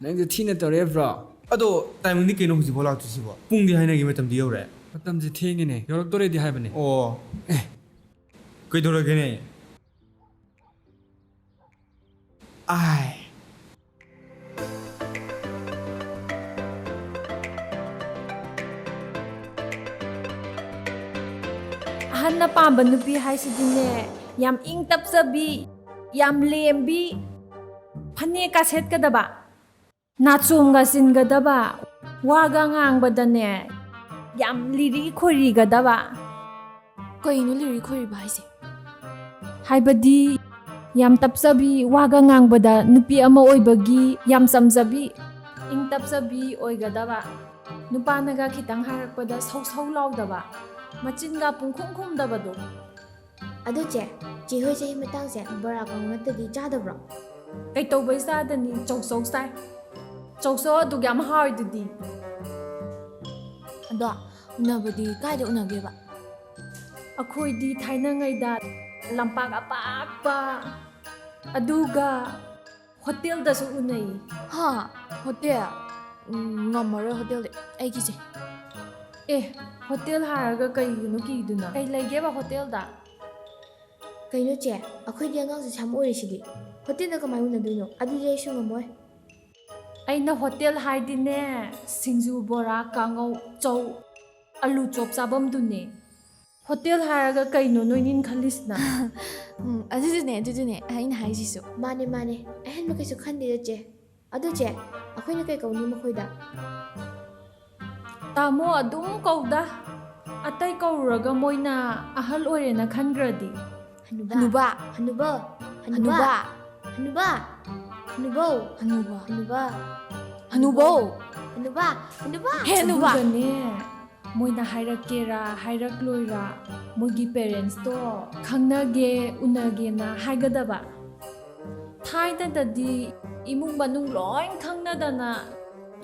ꯅꯪꯁꯨ ꯊꯤꯅ ꯇꯧꯔꯦ, bro꯫ ꯑꯗꯣ timingꯗꯤ ꯀꯩꯅꯣ ꯍꯧꯖꯤꯛꯐꯥꯎ ꯂꯥꯛꯇ꯭ꯔꯤꯁꯤꯕꯣ? ꯄꯨꯡꯗꯤ ꯍꯥꯏꯅꯒꯤ ꯃꯇꯝꯗꯤ ꯌꯧꯔꯦ꯫ ꯃꯇꯝꯁꯦ ꯊꯦꯡꯉꯦꯅꯦ, ꯌꯧꯔꯛꯇꯣꯔꯦꯗꯤ ꯍꯥꯏꯕꯅꯦ꯫ ꯑꯣ꯫ ꯑꯦ꯫ ꯀꯩꯗꯧꯔꯒꯦꯅꯦ? ꯑꯥꯏ꯫ ꯑꯍꯟꯅ ꯄꯥꯝꯕ ꯅꯨꯄꯤ ꯍꯥꯏꯁꯤꯗꯤꯅꯦ, ꯌꯥꯝ ꯏꯪ ꯇꯞꯆꯕꯤ, ꯌꯥꯝ ꯂꯦꯝꯕꯤ, ꯐꯅꯦꯛꯀ ꯁꯦꯠꯀꯗꯕ, ꯅꯥꯆꯣꯝꯒ ꯆꯤꯟꯒꯗꯕ, ꯋꯥꯒ ꯉꯥꯡꯕꯗꯅꯦ ꯌꯥꯝ ꯂꯤꯔꯤ ꯈꯣꯏꯔꯤꯒꯗꯕ꯫ ꯀꯩꯅꯣ ꯂꯤꯔꯤ ꯈꯣꯏꯔꯤꯕ ꯍꯥꯏꯁꯦ? ꯍꯥꯏꯕꯗꯤ ꯌꯥꯝ ꯇꯞꯆꯕꯤ, ꯋꯥꯒ ꯉꯥꯡꯕꯗ ꯅꯨꯄꯤ ꯑꯃ ꯑꯣꯏꯕꯒꯤ ꯌꯥꯝ ꯆꯝꯖꯕꯤ, ꯏꯪ ꯇꯞꯆꯕꯤ ꯑꯣꯏꯒꯗꯕ, ꯅꯨꯄꯥꯅꯒ ꯈꯤꯇꯪ ꯍꯥꯏꯔꯛꯄꯗ ꯁꯧ ꯁꯧ ꯂꯥꯎꯗꯕ, ꯃꯆꯤꯟꯒ ꯄꯨꯡꯈꯨꯝ ꯈꯨꯝꯗꯕꯗꯣ꯫ ꯑꯗꯣ ꯆꯦ, ꯆꯦ ꯍꯣꯏ ꯆꯍꯤ ꯃꯇꯥꯡꯁꯦ ꯕꯣꯔꯥ ꯀꯥꯡꯉꯧ ꯅꯠꯇꯗꯤ ꯆꯥꯗꯕ꯭ꯔꯣ? ꯀꯩꯇꯧꯕꯩ ꯆꯥꯗꯅꯤ? ꯆꯧꯆꯧ ꯆꯥꯏ꯫ ꯆꯧꯆꯧ ꯑꯗꯨꯛ ꯌꯥꯝ ꯍꯥꯎꯔꯤꯗꯨꯗꯤ꯫ ꯑꯗꯣ ꯎꯅꯕꯗꯤ ꯀꯥꯏꯗ ꯎꯅꯒꯦꯕ? ꯑꯩꯈꯣꯏꯗꯤ ꯊꯥꯏꯅꯉꯩꯗ ꯂꯝꯄꯥꯛ ꯑꯄꯥꯛꯄ, ꯑꯗꯨꯒ ꯍꯣꯇꯦꯜꯗꯁꯨ ꯎꯅꯩ꯫ ꯍꯥ? ꯍꯣꯇꯦꯜ? ꯎꯝ, ꯉꯝꯃꯔꯣꯏ ꯍꯣꯇꯦꯜꯗꯤ꯫ ꯑꯩ ꯀꯤꯖꯩ꯫ ꯑꯦ, ꯍꯣꯇꯦꯜ ꯍꯥꯏꯔꯒ ꯀꯩꯒꯤꯅꯣ ꯀꯤꯗꯨꯅ? ꯀꯩ ꯂꯩꯒꯦꯕ ꯍꯣꯇꯦꯜꯗ? ꯀꯩꯅꯣ ꯆꯦ, ꯑꯩꯈꯣꯏꯗꯤ ꯑꯉꯥꯡꯁꯨ ꯁꯥꯃꯨ ꯑꯣꯏꯔꯤꯁꯤꯗꯤ꯫ ꯍꯣꯇꯦꯜꯗ ꯀꯃꯥꯏꯅ ꯎꯅꯗꯣꯏꯅꯣ? ꯑꯗꯨꯗꯤ ꯑꯩꯁꯨ ꯉꯝꯃꯣꯏ꯫ ꯑꯩꯅ ꯍꯣꯇꯦꯜ ꯍꯥꯏꯗꯤꯅꯦ, ꯁꯤꯡꯖꯨ, ꯕꯣꯔꯥ, ꯀꯥꯡꯉꯧ, ꯆꯧ, ꯑꯂꯨ ꯆꯣꯞ ꯆꯥꯐꯝꯗꯨꯅꯦ꯫ ꯍꯣꯇꯦꯜ ꯍꯥꯏꯔꯒ ꯀꯩꯅꯣ ꯅꯣꯏꯅꯤꯅ ꯈꯜꯂꯤꯁꯤꯅ? ꯎꯝ, ꯑꯗꯨꯗꯨꯅꯦ, ꯑꯗꯨꯗꯨꯅꯦ ꯑꯩꯅ ꯍꯥꯏꯁꯤꯁꯨ꯫ ꯃꯥꯅꯦ, ꯃꯥꯅꯦ꯫ ꯑꯍꯦꯟꯕ ꯀꯩꯁꯨ ꯈꯟꯗꯦꯗ, ꯆꯦ꯫ ꯑꯗꯣ, ꯆꯦ, ꯑꯩꯈꯣꯏꯅ ꯀꯩ ꯀꯧꯅꯤ ꯃꯈꯣꯏꯗ? ꯇꯥꯃꯣ ꯑꯗꯨꯝ ꯀꯧꯗ꯫ ꯑꯇꯩ ꯀꯧꯔꯨꯔꯒ ꯃꯣꯏꯅ ꯑꯍꯜ ꯑꯣꯏꯔꯦꯅ ꯈꯟꯈ꯭ꯔꯗꯤ꯫ ꯍꯅꯨꯕ꯫ ꯍꯅꯨꯕ꯫ ꯍꯅꯨꯕ꯫ ꯍꯅꯨꯕ꯫ ꯍꯅꯨꯕ꯫ ꯍꯅꯨꯕ꯫ ꯍꯅꯨꯕ꯫ ꯍꯅꯨꯕ꯫ ꯍꯅꯨꯕ꯫ ꯍꯅꯨꯕ꯫ ꯍꯦ, ꯍꯅꯨꯕ꯫ ꯑꯗꯨꯒꯅꯦ, ꯃꯣꯏꯅ ꯍꯥꯏꯔꯛꯀꯦꯔꯥ ꯍꯥꯏꯔꯛꯂꯣꯏꯔꯥ, ꯃꯣꯏꯒꯤ ꯄꯦꯔꯦꯟꯁꯇꯣ ꯈꯪꯅꯒꯦ, ꯎꯅꯒꯦꯅ ꯍꯥꯏꯒꯗꯕ꯫ ꯊꯥꯏꯅꯗꯗꯤ ꯏꯃꯨꯡ ꯃꯅꯨꯡ ꯂꯣꯏ ꯈꯪꯅꯗꯅ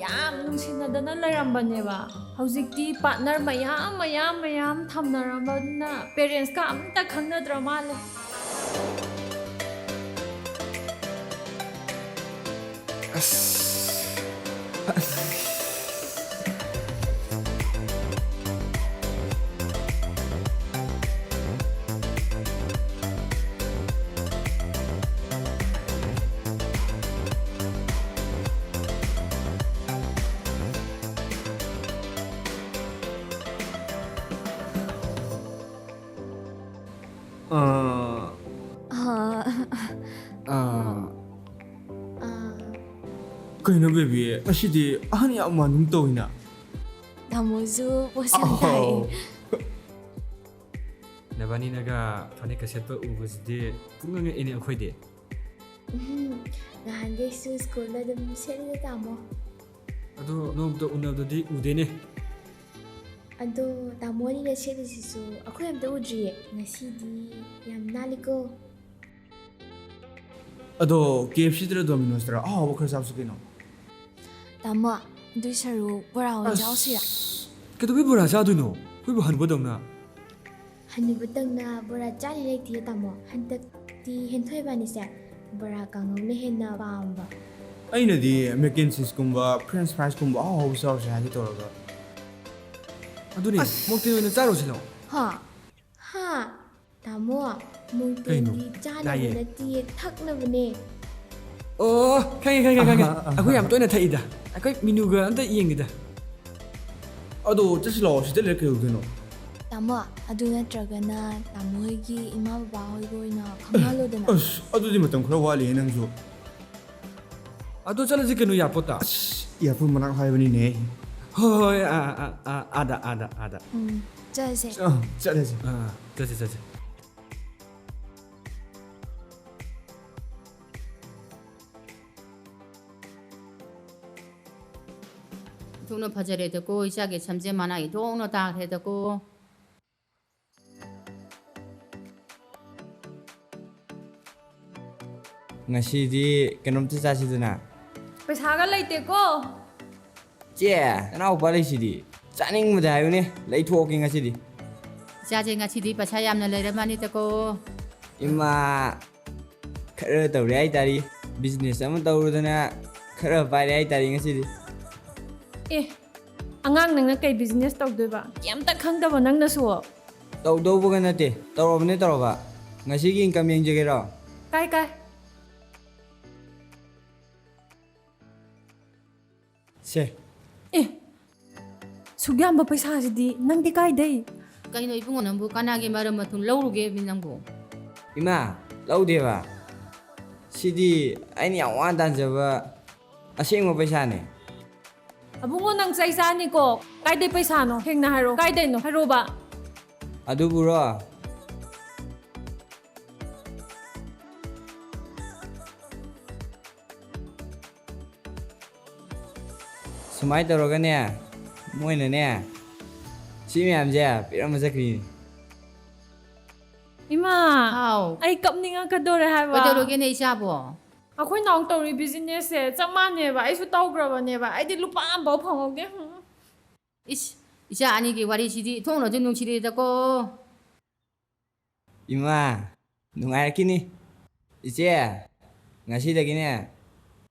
ꯌꯥꯝ ꯅꯨꯡꯁꯤꯅꯗꯅ ꯂꯩꯔꯝꯕꯅꯦꯕ꯫ ꯍꯧꯖꯤꯛꯇꯤ ꯄꯥꯔꯠꯅꯔ ꯃꯌꯥꯝ, ꯃꯌꯥꯝ, ꯃꯌꯥꯝ ꯊꯝꯅꯔꯕꯅꯤꯅ ꯄꯦꯔꯦꯟꯁꯀ ꯑꯝꯇ ꯈꯪꯅꯗ꯭ꯔ ꯃꯥꯜꯂꯦ꯫ ꯑꯁ꯫ ꯑꯥ꯫ ꯑꯥ꯫ ꯑꯥ꯫ ꯑꯥ꯫ ꯀꯩꯅꯣ ꯕꯦꯕꯤ, ꯉꯁꯤꯗꯤ ꯑꯍꯟ ꯌꯥꯝ ꯃꯥꯟꯒꯨꯝ ꯇꯧꯋꯤꯅ꯫ ꯇꯥꯃꯣꯁꯨ ꯄꯣꯁ ꯌꯥꯝ ꯇꯥꯏꯌꯦ꯫ ꯑꯥꯎ꯫ ꯅꯕꯥꯅꯤꯅꯒ ꯐꯅꯦꯛꯀ ꯁꯦꯠꯄ ꯎꯕꯁꯤꯗꯤ ꯄꯨꯡꯉꯛ ꯉꯛꯏꯅꯦ ꯑꯩꯈꯣꯏꯗꯤ꯫ ꯎꯝ, ꯅꯍꯥꯟꯈꯩꯁꯨ ꯁ꯭ꯀꯨꯜꯗ ꯑꯗꯨꯝ ꯁꯦꯠꯂꯤꯗ, ꯇꯥꯃꯣ꯫ ꯑꯗꯣ ꯅꯣꯡꯃꯇ ꯎꯅꯕꯗꯗꯤ ꯎꯗꯦꯅꯦ꯫ ꯑꯗꯣ ꯇꯥꯃꯣ ꯑꯅꯤꯅ ꯁꯦꯠꯂꯤꯁꯤꯁꯨ ꯑꯩꯈꯣꯏ ꯑꯝꯇ ꯎꯗ꯭ꯔꯤꯌꯦ꯫ ꯉꯁꯤꯗꯤ ꯌꯥꯝ ꯅꯥꯜꯂꯤꯀꯣ꯫ ꯑꯗꯣ ꯀꯦ ꯑꯦꯐ ꯁꯤꯗꯔ ꯗꯣꯃꯤꯅꯣꯁꯇꯔ ꯑꯍꯥꯎꯕ ꯈꯔ ꯆꯥꯎꯁꯤ ꯀꯩꯅꯣ꯫ ꯇꯥꯃꯣ, ꯑꯗꯨꯏ ꯁꯔꯨꯛ ꯕꯣꯔꯥ ꯑꯣꯏꯅ ꯑꯁ, ꯆꯥꯎꯁꯤꯔꯥ? ꯀꯩꯗꯧꯕꯩ ꯕꯣꯔꯥ ꯆꯥꯗꯣꯏꯅꯣ? ꯑꯩꯈꯣꯏꯕꯨ ꯍꯟꯅꯨꯕꯗꯧꯅ꯫ ꯍꯟꯅꯨꯕꯗꯧꯅ ꯕꯣꯔꯥ ꯆꯥꯅꯤ ꯂꯩꯇꯤꯌꯦ, ꯇꯥꯃꯣ꯫ ꯍꯟꯗꯛꯇꯤ ꯍꯦꯟꯊꯣꯏ ꯏꯕꯥꯅꯤꯁꯦ ꯕꯣꯔꯥ ꯀꯥꯡꯉꯧꯅ ꯍꯦꯟꯅ ꯄꯥꯝꯕ꯫ ꯑꯩꯅꯗꯤ ꯃꯦꯛ ꯑꯦꯟ ꯆꯤꯁꯀꯨꯝꯕ, ꯐ꯭ꯔꯦꯟꯆ ꯐ꯭ꯔꯥꯏꯁꯀꯨꯝꯕ ꯑꯍꯥꯎ ꯑꯍꯥꯎꯕ ꯆꯥꯔꯨꯁꯦ ꯍꯥꯏꯒꯦ ꯇꯧꯔꯒ꯫ ꯑꯗꯨꯅꯦ, ꯑꯁ! ꯃꯣꯛꯇꯦꯜ ꯑꯣꯏꯅ ꯆꯥꯔꯨꯁꯤ ꯂꯥꯛꯑꯣ꯫ ꯍꯥ? ꯍꯥ? ꯇꯥꯃꯣ, ꯀꯩꯅꯣ? ꯃꯣꯛꯇꯦꯜꯗꯤ ꯆꯥꯅꯕ ꯇꯥꯏꯌꯦ꯫ ꯅꯠꯇꯤꯌꯦ, ꯊꯛꯅꯕꯅꯦ꯫ ꯑꯣ, ꯈꯪꯉꯦ, ꯈꯪꯉꯦ, ꯈꯪꯉꯦ꯫ ꯑꯍꯥ, ꯑꯍꯥ꯫ ꯑꯩꯈꯣꯏ ꯌꯥꯝ ꯇꯣꯏꯅ ꯊꯛꯏꯗ꯫ ꯑꯩꯈꯣꯏ ꯃꯤꯅꯨꯒ ꯑꯝꯇ ꯌꯦꯡꯒꯦꯗ꯫ ꯑꯗꯣ ꯆꯠꯁꯤ ꯂꯥꯛꯑꯣ, ꯁꯤꯗ ꯂꯩꯔ ꯀꯩꯗꯧꯗꯣꯏꯅꯣ? ꯇꯥꯃꯣ, ꯑꯗꯨ ꯅꯠꯇ꯭ꯔꯒꯅ ꯇꯥꯃꯣ ꯍꯣꯏꯒꯤ ꯏꯃꯥ ꯕꯕꯥ ꯍꯣꯏꯒ ꯑꯣꯏꯅ ꯈꯪꯍꯜꯂꯣꯗꯅ꯫ ꯑꯁ, ꯑꯗꯨꯗꯤ ꯃꯇꯝ ꯈꯔ ꯋꯥꯠꯂꯤꯌꯦ ꯅꯪꯁꯨ꯫ ꯑꯗꯣ ꯆꯠꯂꯁꯤ ꯀꯩꯅꯣ, ꯏꯌꯥꯔꯄꯣꯔꯠꯇ꯫ ꯑꯁ, ꯏꯌꯥꯔꯄꯣꯔꯠ ꯃꯅꯥꯛ ꯍꯥꯏꯕꯅꯤꯅꯦ꯫ ꯍꯣꯏ, ꯍꯣꯏ, ꯑꯥ, ꯑꯥ, ꯑꯥ, ꯑꯥꯗ, ꯑꯥꯗ, ꯑꯥꯗ꯫ ꯎꯝ, ꯆꯠꯂꯁꯦ꯫ ꯑ, ꯆꯠꯂꯁꯦ꯫ ꯑꯥ, ꯆꯠꯁꯦ, ꯆꯠꯁꯦ꯫ ꯊꯣꯛꯅ ꯐꯖꯔꯦꯗꯀꯣ, ꯏꯆꯥꯒꯤ ꯁꯝꯁꯦ ꯃꯅꯥ ꯏꯊꯣꯛꯅ ꯇꯥꯈ꯭ꯔꯦꯗꯀꯣ꯫ ꯉꯁꯤꯗꯤ ꯀꯩꯅꯣꯝꯇ ꯆꯥꯁꯤꯗꯅ꯫ ꯄꯩꯁꯥꯒ ꯂꯩꯇꯦꯀꯣ꯫ ꯆꯦ, ꯅꯅꯥꯎꯄꯥ ꯂꯩꯁꯤꯗꯤ꯫ ꯆꯥꯅꯤꯡꯕꯗ ꯍꯥꯏꯌꯨꯅꯦ, ꯂꯩꯊꯣꯛꯀꯦ ꯉꯁꯤꯗꯤ꯫ ꯏꯆꯥꯁꯦ ꯉꯁꯤꯗꯤ ꯄꯩꯁꯥ ꯌꯥꯝꯅ ꯂꯩꯔ ꯃꯥꯅꯤꯗꯀꯣ꯫ ꯏꯃꯥ, ꯈꯔ ꯇꯧꯔꯦ ꯍꯥꯏꯇꯥꯔꯦ꯫ ꯕꯤꯖꯤꯅꯦꯁ ꯑꯃ ꯇꯧꯔꯨꯗꯅ ꯈꯔ ꯄꯥꯏꯔꯦ ꯍꯥꯏꯇꯥꯔꯦ ꯉꯁꯤꯗꯤ꯫ ꯑꯦ, ꯑꯉꯥꯡ ꯅꯪꯅ ꯀꯩ ꯕꯤꯖꯤꯅꯦꯁ ꯇꯧꯗꯣꯏꯕ? ꯀꯩꯝꯇ ꯈꯪꯗꯕ ꯅꯪꯅꯁꯨ꯫ ꯇꯧꯗꯧꯕꯒ ꯅꯠꯇꯦ, ꯇꯧꯔꯕꯅꯦ ꯇꯧꯔꯕ꯫ ꯉꯁꯤꯒꯤ ꯏꯟꯀꯝ ꯌꯦꯡꯖꯒꯦꯔꯣ? ꯀꯥꯏ, ꯀꯥꯏ? ꯁꯦ꯫ ꯑꯦ, ꯁꯨꯛ ꯌꯥꯝꯕ ꯄꯩꯁꯥꯁꯤꯗꯤ ꯅꯪꯗꯤ ꯀꯥꯏꯗꯩ? ꯀꯩꯅꯣ ꯏꯕꯨꯡꯉꯣ, ꯅꯪꯕꯨ ꯀꯅꯥꯒꯤ ꯃꯔꯝ ꯃꯊꯨꯝ ꯂꯧꯔꯨꯒꯦ ꯅꯪꯕꯨ? ꯏꯃꯥ, ꯂꯧꯗꯦꯕ꯫ ꯁꯤꯗꯤ ꯑꯩꯅ ꯌꯥꯝ ꯋꯥꯅ ꯇꯥꯟꯖꯕ ꯑꯁꯦꯡꯕ ꯄꯩꯁꯥꯅꯦ꯫ ꯑꯕꯨꯡꯉꯣ, ꯅꯪ ꯆꯩ ꯆꯥꯅꯤꯀꯣ꯫ ꯀꯥꯏꯗꯩ ꯄꯩꯁꯥꯅꯣ? ꯁꯦꯡꯅ ꯍꯥꯏꯔꯣ, ꯀꯥꯏꯗꯩꯅꯣ? ꯍꯥꯏꯔꯣꯕ꯫ ꯑꯗꯨꯕꯨꯔꯣ? ꯁꯨꯃꯥꯏꯅ ꯇꯧꯔꯒꯅꯦ, ꯃꯣꯏꯅꯅꯦ, ꯁꯤ ꯃꯌꯥꯝꯁꯦ ꯄꯤꯔꯝꯃ ꯆꯠꯈ꯭ꯔꯤꯅꯤ꯫ ꯏꯃꯥ, ꯍꯥꯎ꯫ ꯑꯩ ꯀꯞꯅꯤꯡꯉꯛꯀꯗꯣꯔꯦ ꯍꯥꯏꯕ꯫ ꯀꯩꯗꯧꯔꯒꯦꯅꯦ ꯏꯆꯥꯕꯣ? ꯑꯩꯈꯣꯏ ꯅꯥꯎ ꯇꯧꯔꯤ ꯕꯤꯖꯤꯅꯦꯁꯁꯦ ꯆꯞ ꯃꯥꯟꯅꯩꯕ, ꯑꯩꯁꯨ ꯇꯧꯈ꯭ꯔꯕꯅꯦꯕ, ꯑꯩꯗꯤ ꯂꯨꯄꯥ ꯑꯃꯐꯥꯎ ꯐꯪꯍꯧꯗꯦ꯫ ꯏꯁ, ꯏꯆꯥ ꯑꯅꯤꯒꯤ ꯋꯥꯔꯤꯁꯤꯗꯤ ꯊꯣꯡꯅꯁꯨ ꯅꯨꯡꯁꯤꯔꯦꯗꯀꯣ꯫ ꯏꯃꯥ, ꯅꯨꯡꯉꯥꯏꯔꯛꯈꯤꯅꯤ꯫ ꯏꯆꯦ, ꯉꯁꯤꯗꯒꯤꯅꯦ,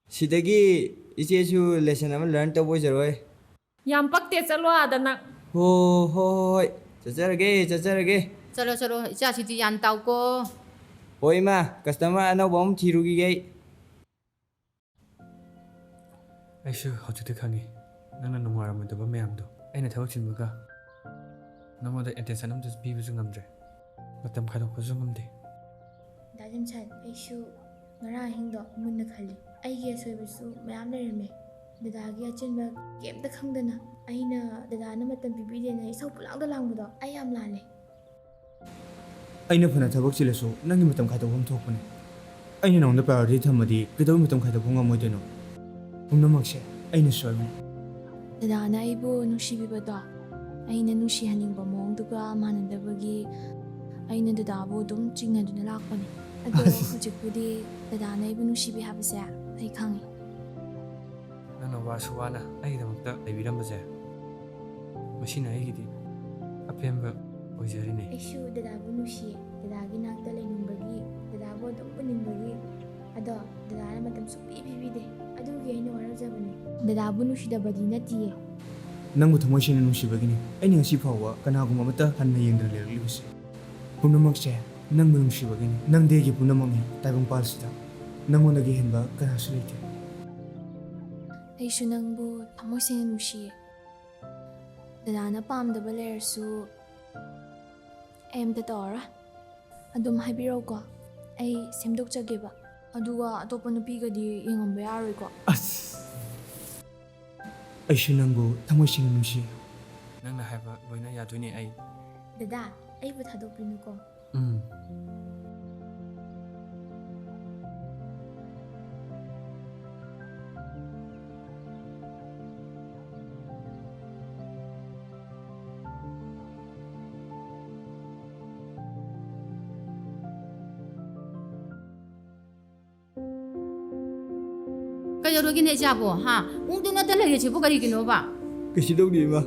ꯁꯤꯗꯒꯤ ꯏꯆꯦꯁꯨ lesson ꯑꯃ learn ꯇꯧꯕ ꯑꯣꯏꯖꯔꯣꯏ꯫ ꯌꯥꯝ ꯄꯛꯇꯦ, ꯆꯠꯂꯣ ꯑꯥꯗ ꯅꯪ꯫ ꯍꯣ, ꯍꯣ, ꯍꯣ, ꯍꯣꯏ꯫ ꯆꯠꯆꯔꯒꯦ, ꯆꯠꯆꯔꯒꯦ꯫ ꯆꯠꯂꯣ, ꯆꯠꯂꯣ, ꯏꯆꯥꯁꯤꯗꯤ ꯌꯥꯝ ꯇꯥꯎꯀꯣ꯫ ꯍꯣꯏ ꯏꯃꯥ, customer ꯑꯅꯧꯕ ꯑꯃ ꯊꯤꯔꯨꯈꯤꯒꯦ ꯑꯩ꯫ ꯑꯩꯁꯨ ꯍꯧꯖꯤꯛꯇꯤ ꯈꯪꯉꯤ, ꯅꯪꯅ ꯅꯨꯡꯉꯥꯏꯔꯝꯃꯣꯏꯗꯕ ꯃꯌꯥꯝꯗꯣ꯫ ꯑꯩꯅ ꯊꯕꯛ ꯆꯤꯟꯕꯒ ꯅꯪꯉꯣꯟꯗ attention ꯑꯝꯇ ꯄꯤꯕꯁꯨ ꯉꯝꯗ꯭ꯔꯦ, ꯃꯇꯝ ꯈꯥꯏꯗꯣꯛꯄꯁꯨ ꯉꯝꯗꯦ꯫ ꯗꯥ ꯖꯤꯝꯁꯟ, ꯑꯩꯁꯨ ꯉꯔꯥꯡ ꯑꯍꯤꯡꯗꯣ ꯃꯨꯟꯅ ꯈꯜꯂꯤ꯫ ꯑꯩꯒꯤ ꯑꯁꯣꯏꯕꯁꯨ ꯃꯌꯥꯝ ꯂꯩꯔꯝꯃꯦ꯫ ꯗꯗꯥꯒꯤ ꯑꯆꯤꯟꯕ ꯀꯩꯝꯇ ꯈꯪꯗꯅ ꯑꯩꯅ ꯗꯗꯥꯅ ꯃꯇꯝ ꯄꯤꯕꯤꯗꯦꯅ ꯏꯁꯧ ꯄꯨꯂꯥꯡꯗ ꯂꯥꯡꯕꯗꯣ ꯑꯩ ꯌꯥꯝ ꯂꯥꯜꯂꯦ꯫ ꯑꯩꯅ ꯐꯅ ꯊꯕꯛ ꯆꯤꯜꯂꯁꯨ ꯅꯪꯒꯤ ꯃꯇꯝ ꯈꯥꯏꯗꯣꯛꯐꯝ ꯊꯣꯛꯄꯅꯦ꯫ ꯑꯩꯅ ꯅꯉꯣꯟꯗ priority ꯊꯝꯃꯗꯤ ꯀꯩꯗꯧꯕꯩ ꯃꯇꯝ ꯈꯥꯏꯗꯣꯛꯄ ꯉꯝꯃꯣꯏꯗꯣꯏꯅꯣ? ꯄꯨꯝꯅꯃꯛꯁꯦ ꯑꯩꯅ ꯁꯣꯏꯕꯅꯦ꯫ ꯗꯗꯥꯅ ꯑꯩꯕꯨ ꯅꯨꯡꯁꯤꯕꯤꯕꯗꯣ ꯑꯩꯅ ꯅꯨꯡꯁꯤꯍꯟꯅꯤꯡꯕ ꯃꯑꯣꯡꯗꯨꯒ ꯃꯥꯟꯅꯗꯕꯒꯤ ꯑꯩꯅ ꯗꯗꯥꯕꯨ ꯑꯗꯨꯝ ꯆꯤꯡꯅꯗꯨꯅ ꯂꯥꯛꯄꯅꯦ꯫ ꯑꯗꯣ ꯑꯁ꯫ ꯍꯧꯖꯤꯛꯄꯨꯗꯤ ꯗꯗꯥꯅ ꯑꯩꯕꯨ ꯅꯨꯡꯁꯤꯕꯤ ꯍꯥꯏꯕꯁꯦ ꯑꯩ ꯈꯪꯉꯤ꯫ ꯅꯪꯅ ꯋꯥꯁꯨ ꯋꯥꯅ ꯑꯩꯒꯤꯗꯃꯛꯇ ꯂꯩꯕꯤꯔꯝꯕꯁꯦ, ꯃꯁꯤꯅ ꯑꯩꯒꯤꯗꯤ ꯑꯄꯦꯟꯕ ꯑꯣꯏꯖꯔꯤꯅꯦ꯫ ꯑꯩꯁꯨ ꯗꯗꯥꯕꯨ ꯅꯨꯡꯁꯤꯌꯦ꯫ ꯗꯗꯥꯒꯤ ꯅꯥꯛꯇ ꯂꯩꯅꯤꯡꯕꯒꯤ, ꯗꯗꯥꯕꯨ ꯑꯗꯨꯝ ꯎꯅꯤꯡꯕꯒꯤ꯫ ꯑꯗꯣ ꯗꯗꯥꯅ ꯃꯇꯝ ꯁꯨꯡꯄꯤ ꯄꯤꯕꯤꯗꯦ꯫ ꯑꯗꯨꯒꯤ ꯑꯩꯅ ꯋꯥꯔꯧꯖꯕꯅꯦ꯫ ꯗꯗꯥꯕꯨ ꯅꯨꯡꯁꯤꯗꯕꯗꯤ ꯅꯠꯇꯤꯌꯦ꯫ ꯅꯪꯕꯨ ꯊꯃꯣꯏ ꯁꯦꯡꯅ ꯅꯨꯡꯁꯤꯕꯒꯤꯅꯤ ꯑꯩꯅ ꯉꯁꯤ ꯐꯥꯎꯕ ꯀꯅꯥꯒꯨꯝꯕ ꯑꯃꯠꯇ ꯍꯟꯅ ꯌꯦꯡꯗꯅ ꯂꯩꯔꯛꯂꯤꯕꯁꯦ꯫ ꯄꯨꯝꯅꯃꯛꯁꯦ ꯅꯪꯕꯨ ꯅꯨꯡꯁꯤꯕꯒꯤꯅꯤ꯫ ꯅꯪꯗꯤ ꯑꯩꯒꯤ ꯄꯨꯝꯅꯃꯛꯅꯤ ꯇꯥꯏꯕꯪꯄꯥꯜꯁꯤꯗ꯫ ꯅꯪꯉꯣꯟꯗꯒꯤ ꯍꯦꯟꯕ ꯀꯅꯥꯁꯨ ꯂꯩꯇꯦ꯫ ꯑꯩꯁꯨ ꯅꯪꯕꯨ ꯊꯃꯣꯏ ꯁꯦꯡꯅ ꯅꯨꯡꯁꯤꯌꯦ꯫ ꯗꯗꯥꯅ ꯄꯥꯝꯗꯕ ꯂꯩꯔꯁꯨ ꯑꯩ ꯑꯝꯇ ꯇꯧꯔꯔꯣꯏ꯫ ꯑꯗꯨꯝ ꯍꯥꯏꯕꯤꯔꯛꯎꯀꯣ, ꯑꯩ ꯁꯦꯝꯗꯣꯛꯆꯒꯦꯕ꯫ ꯑꯗꯨꯒ ꯑꯇꯣꯞꯄ ꯅꯨꯄꯤꯒꯗꯤ ꯌꯦꯡꯉꯝꯕ ꯌꯥꯔꯣꯏꯀꯣ꯫ ꯑꯁ! ꯑꯩꯁꯨ ꯅꯪꯕꯨ ꯊꯃꯣꯏ ꯁꯦꯡꯅ ꯅꯨꯡꯁꯤ꯫ ꯅꯪꯅ ꯍꯥꯏꯕ ꯂꯣꯏꯅ ꯌꯥꯗꯣꯏꯅꯦ ꯑꯩ꯫ ꯗꯗꯥ, ꯑꯩꯕꯨ ꯊꯥꯗꯣꯛꯄꯤꯅꯨꯀꯣ꯫ ꯎꯝ꯫ ꯀꯩꯗꯧꯔꯒꯦꯅꯦ ꯏꯆꯥꯕꯣ? ꯍꯥ? ꯎꯪꯗꯅꯇ ꯂꯩꯔꯤꯁꯤꯕꯨ ꯀꯔꯤꯒꯤꯅꯣꯕ? ꯀꯩꯁꯨ ꯇꯧꯗꯦ, ꯏꯃꯥ꯫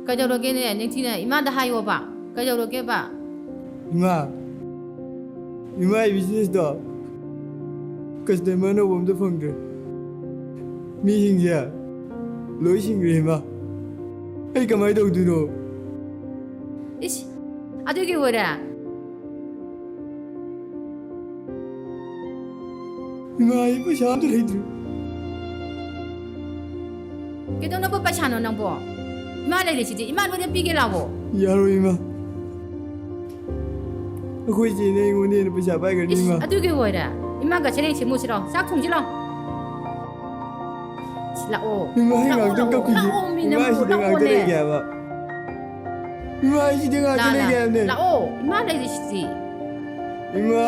ꯀꯩꯗꯧꯔꯒꯦꯅꯦ? ꯅꯤꯡꯊꯤꯅ ꯏꯃꯥꯗ ꯍꯥꯏꯌꯣꯕ꯫ ꯀꯩꯗꯧꯔꯒꯦꯕ? ꯏꯃꯥ, ꯏꯃꯥ, ꯑꯩ ꯕꯤꯖꯤꯅꯦꯁꯇꯣ ꯀꯁꯇꯃꯔ ꯑꯅꯧꯕ ꯑꯝꯇ ꯐꯪꯗ꯭ꯔꯦ꯫ ꯃꯤꯁꯤꯡꯁꯦ ꯂꯣꯏ ꯁꯤꯡꯈ꯭ꯔꯦ ꯏꯃꯥ꯫ ꯑꯩ ꯀꯃꯥꯏꯅ ꯇꯧꯗꯣꯏꯅꯣ? ꯏꯁ, ꯑꯗꯨꯒꯤ ꯑꯣꯏꯔꯦ? ꯏꯃꯥ, ꯑꯩ ꯄꯩꯁꯥ ꯑꯝꯇ ꯂꯩꯇ꯭ꯔꯦ꯫ ꯀꯩꯗꯧꯅꯕ ꯄꯩꯁꯥꯅꯣ ꯅꯪꯕꯣ? ꯏꯃꯥ ꯂꯩꯔꯤꯁꯤꯗꯤ, ꯏꯃꯥ ꯂꯣꯏꯅ ꯄꯤꯒꯦ ꯂꯥꯛꯑꯣ꯫ ꯌꯥꯔꯣꯏ ꯏꯃꯥ꯫ ꯑꯩꯈꯣꯏ ꯆꯦꯅ ꯑꯩꯉꯣꯟꯗ ꯍꯦꯟꯅ ꯄꯩꯁꯥ ꯄꯥꯏꯒꯅꯤ ꯏꯁ, ꯏꯃꯥ꯫ ꯑꯗꯨꯒꯤ ꯑꯣꯏꯔꯦ? ꯏꯃꯥꯒ ꯁꯦꯔꯦꯡ ꯁꯦꯝꯃꯨꯁꯤꯔꯣ? ꯆꯥꯛ ꯊꯣꯡꯁꯤꯔꯣ? ꯏꯁ, ꯂꯥꯛꯑꯣ꯫ ꯏꯃꯥ, ꯑꯩ ꯂꯥꯛꯑꯣ, ꯉꯥꯛꯇꯪ ꯂꯥꯛꯑꯣ, ꯀꯞꯈꯤꯒꯦ꯫ ꯂꯥꯛꯑꯣ, ꯃꯤ ꯏꯃꯥ, ꯅꯪꯕꯨ ꯁꯤꯗ ꯉꯥꯛꯇ ꯂꯥꯛꯑꯣꯅꯦ꯫ ꯂꯩꯒꯦ ꯍꯥꯏꯕ꯫ ꯏꯃꯥ, ꯑꯩ ꯁꯤꯗ ꯉꯥꯛꯇ ꯂꯥ, ꯂꯥ, ꯂꯩꯒꯦ ꯍꯥꯏꯕꯅꯦ꯫ ꯂꯥꯛꯑꯣ, ꯏꯃꯥ ꯂꯩꯔꯤꯁꯤꯗꯤ꯫ ꯏꯃꯥ꯫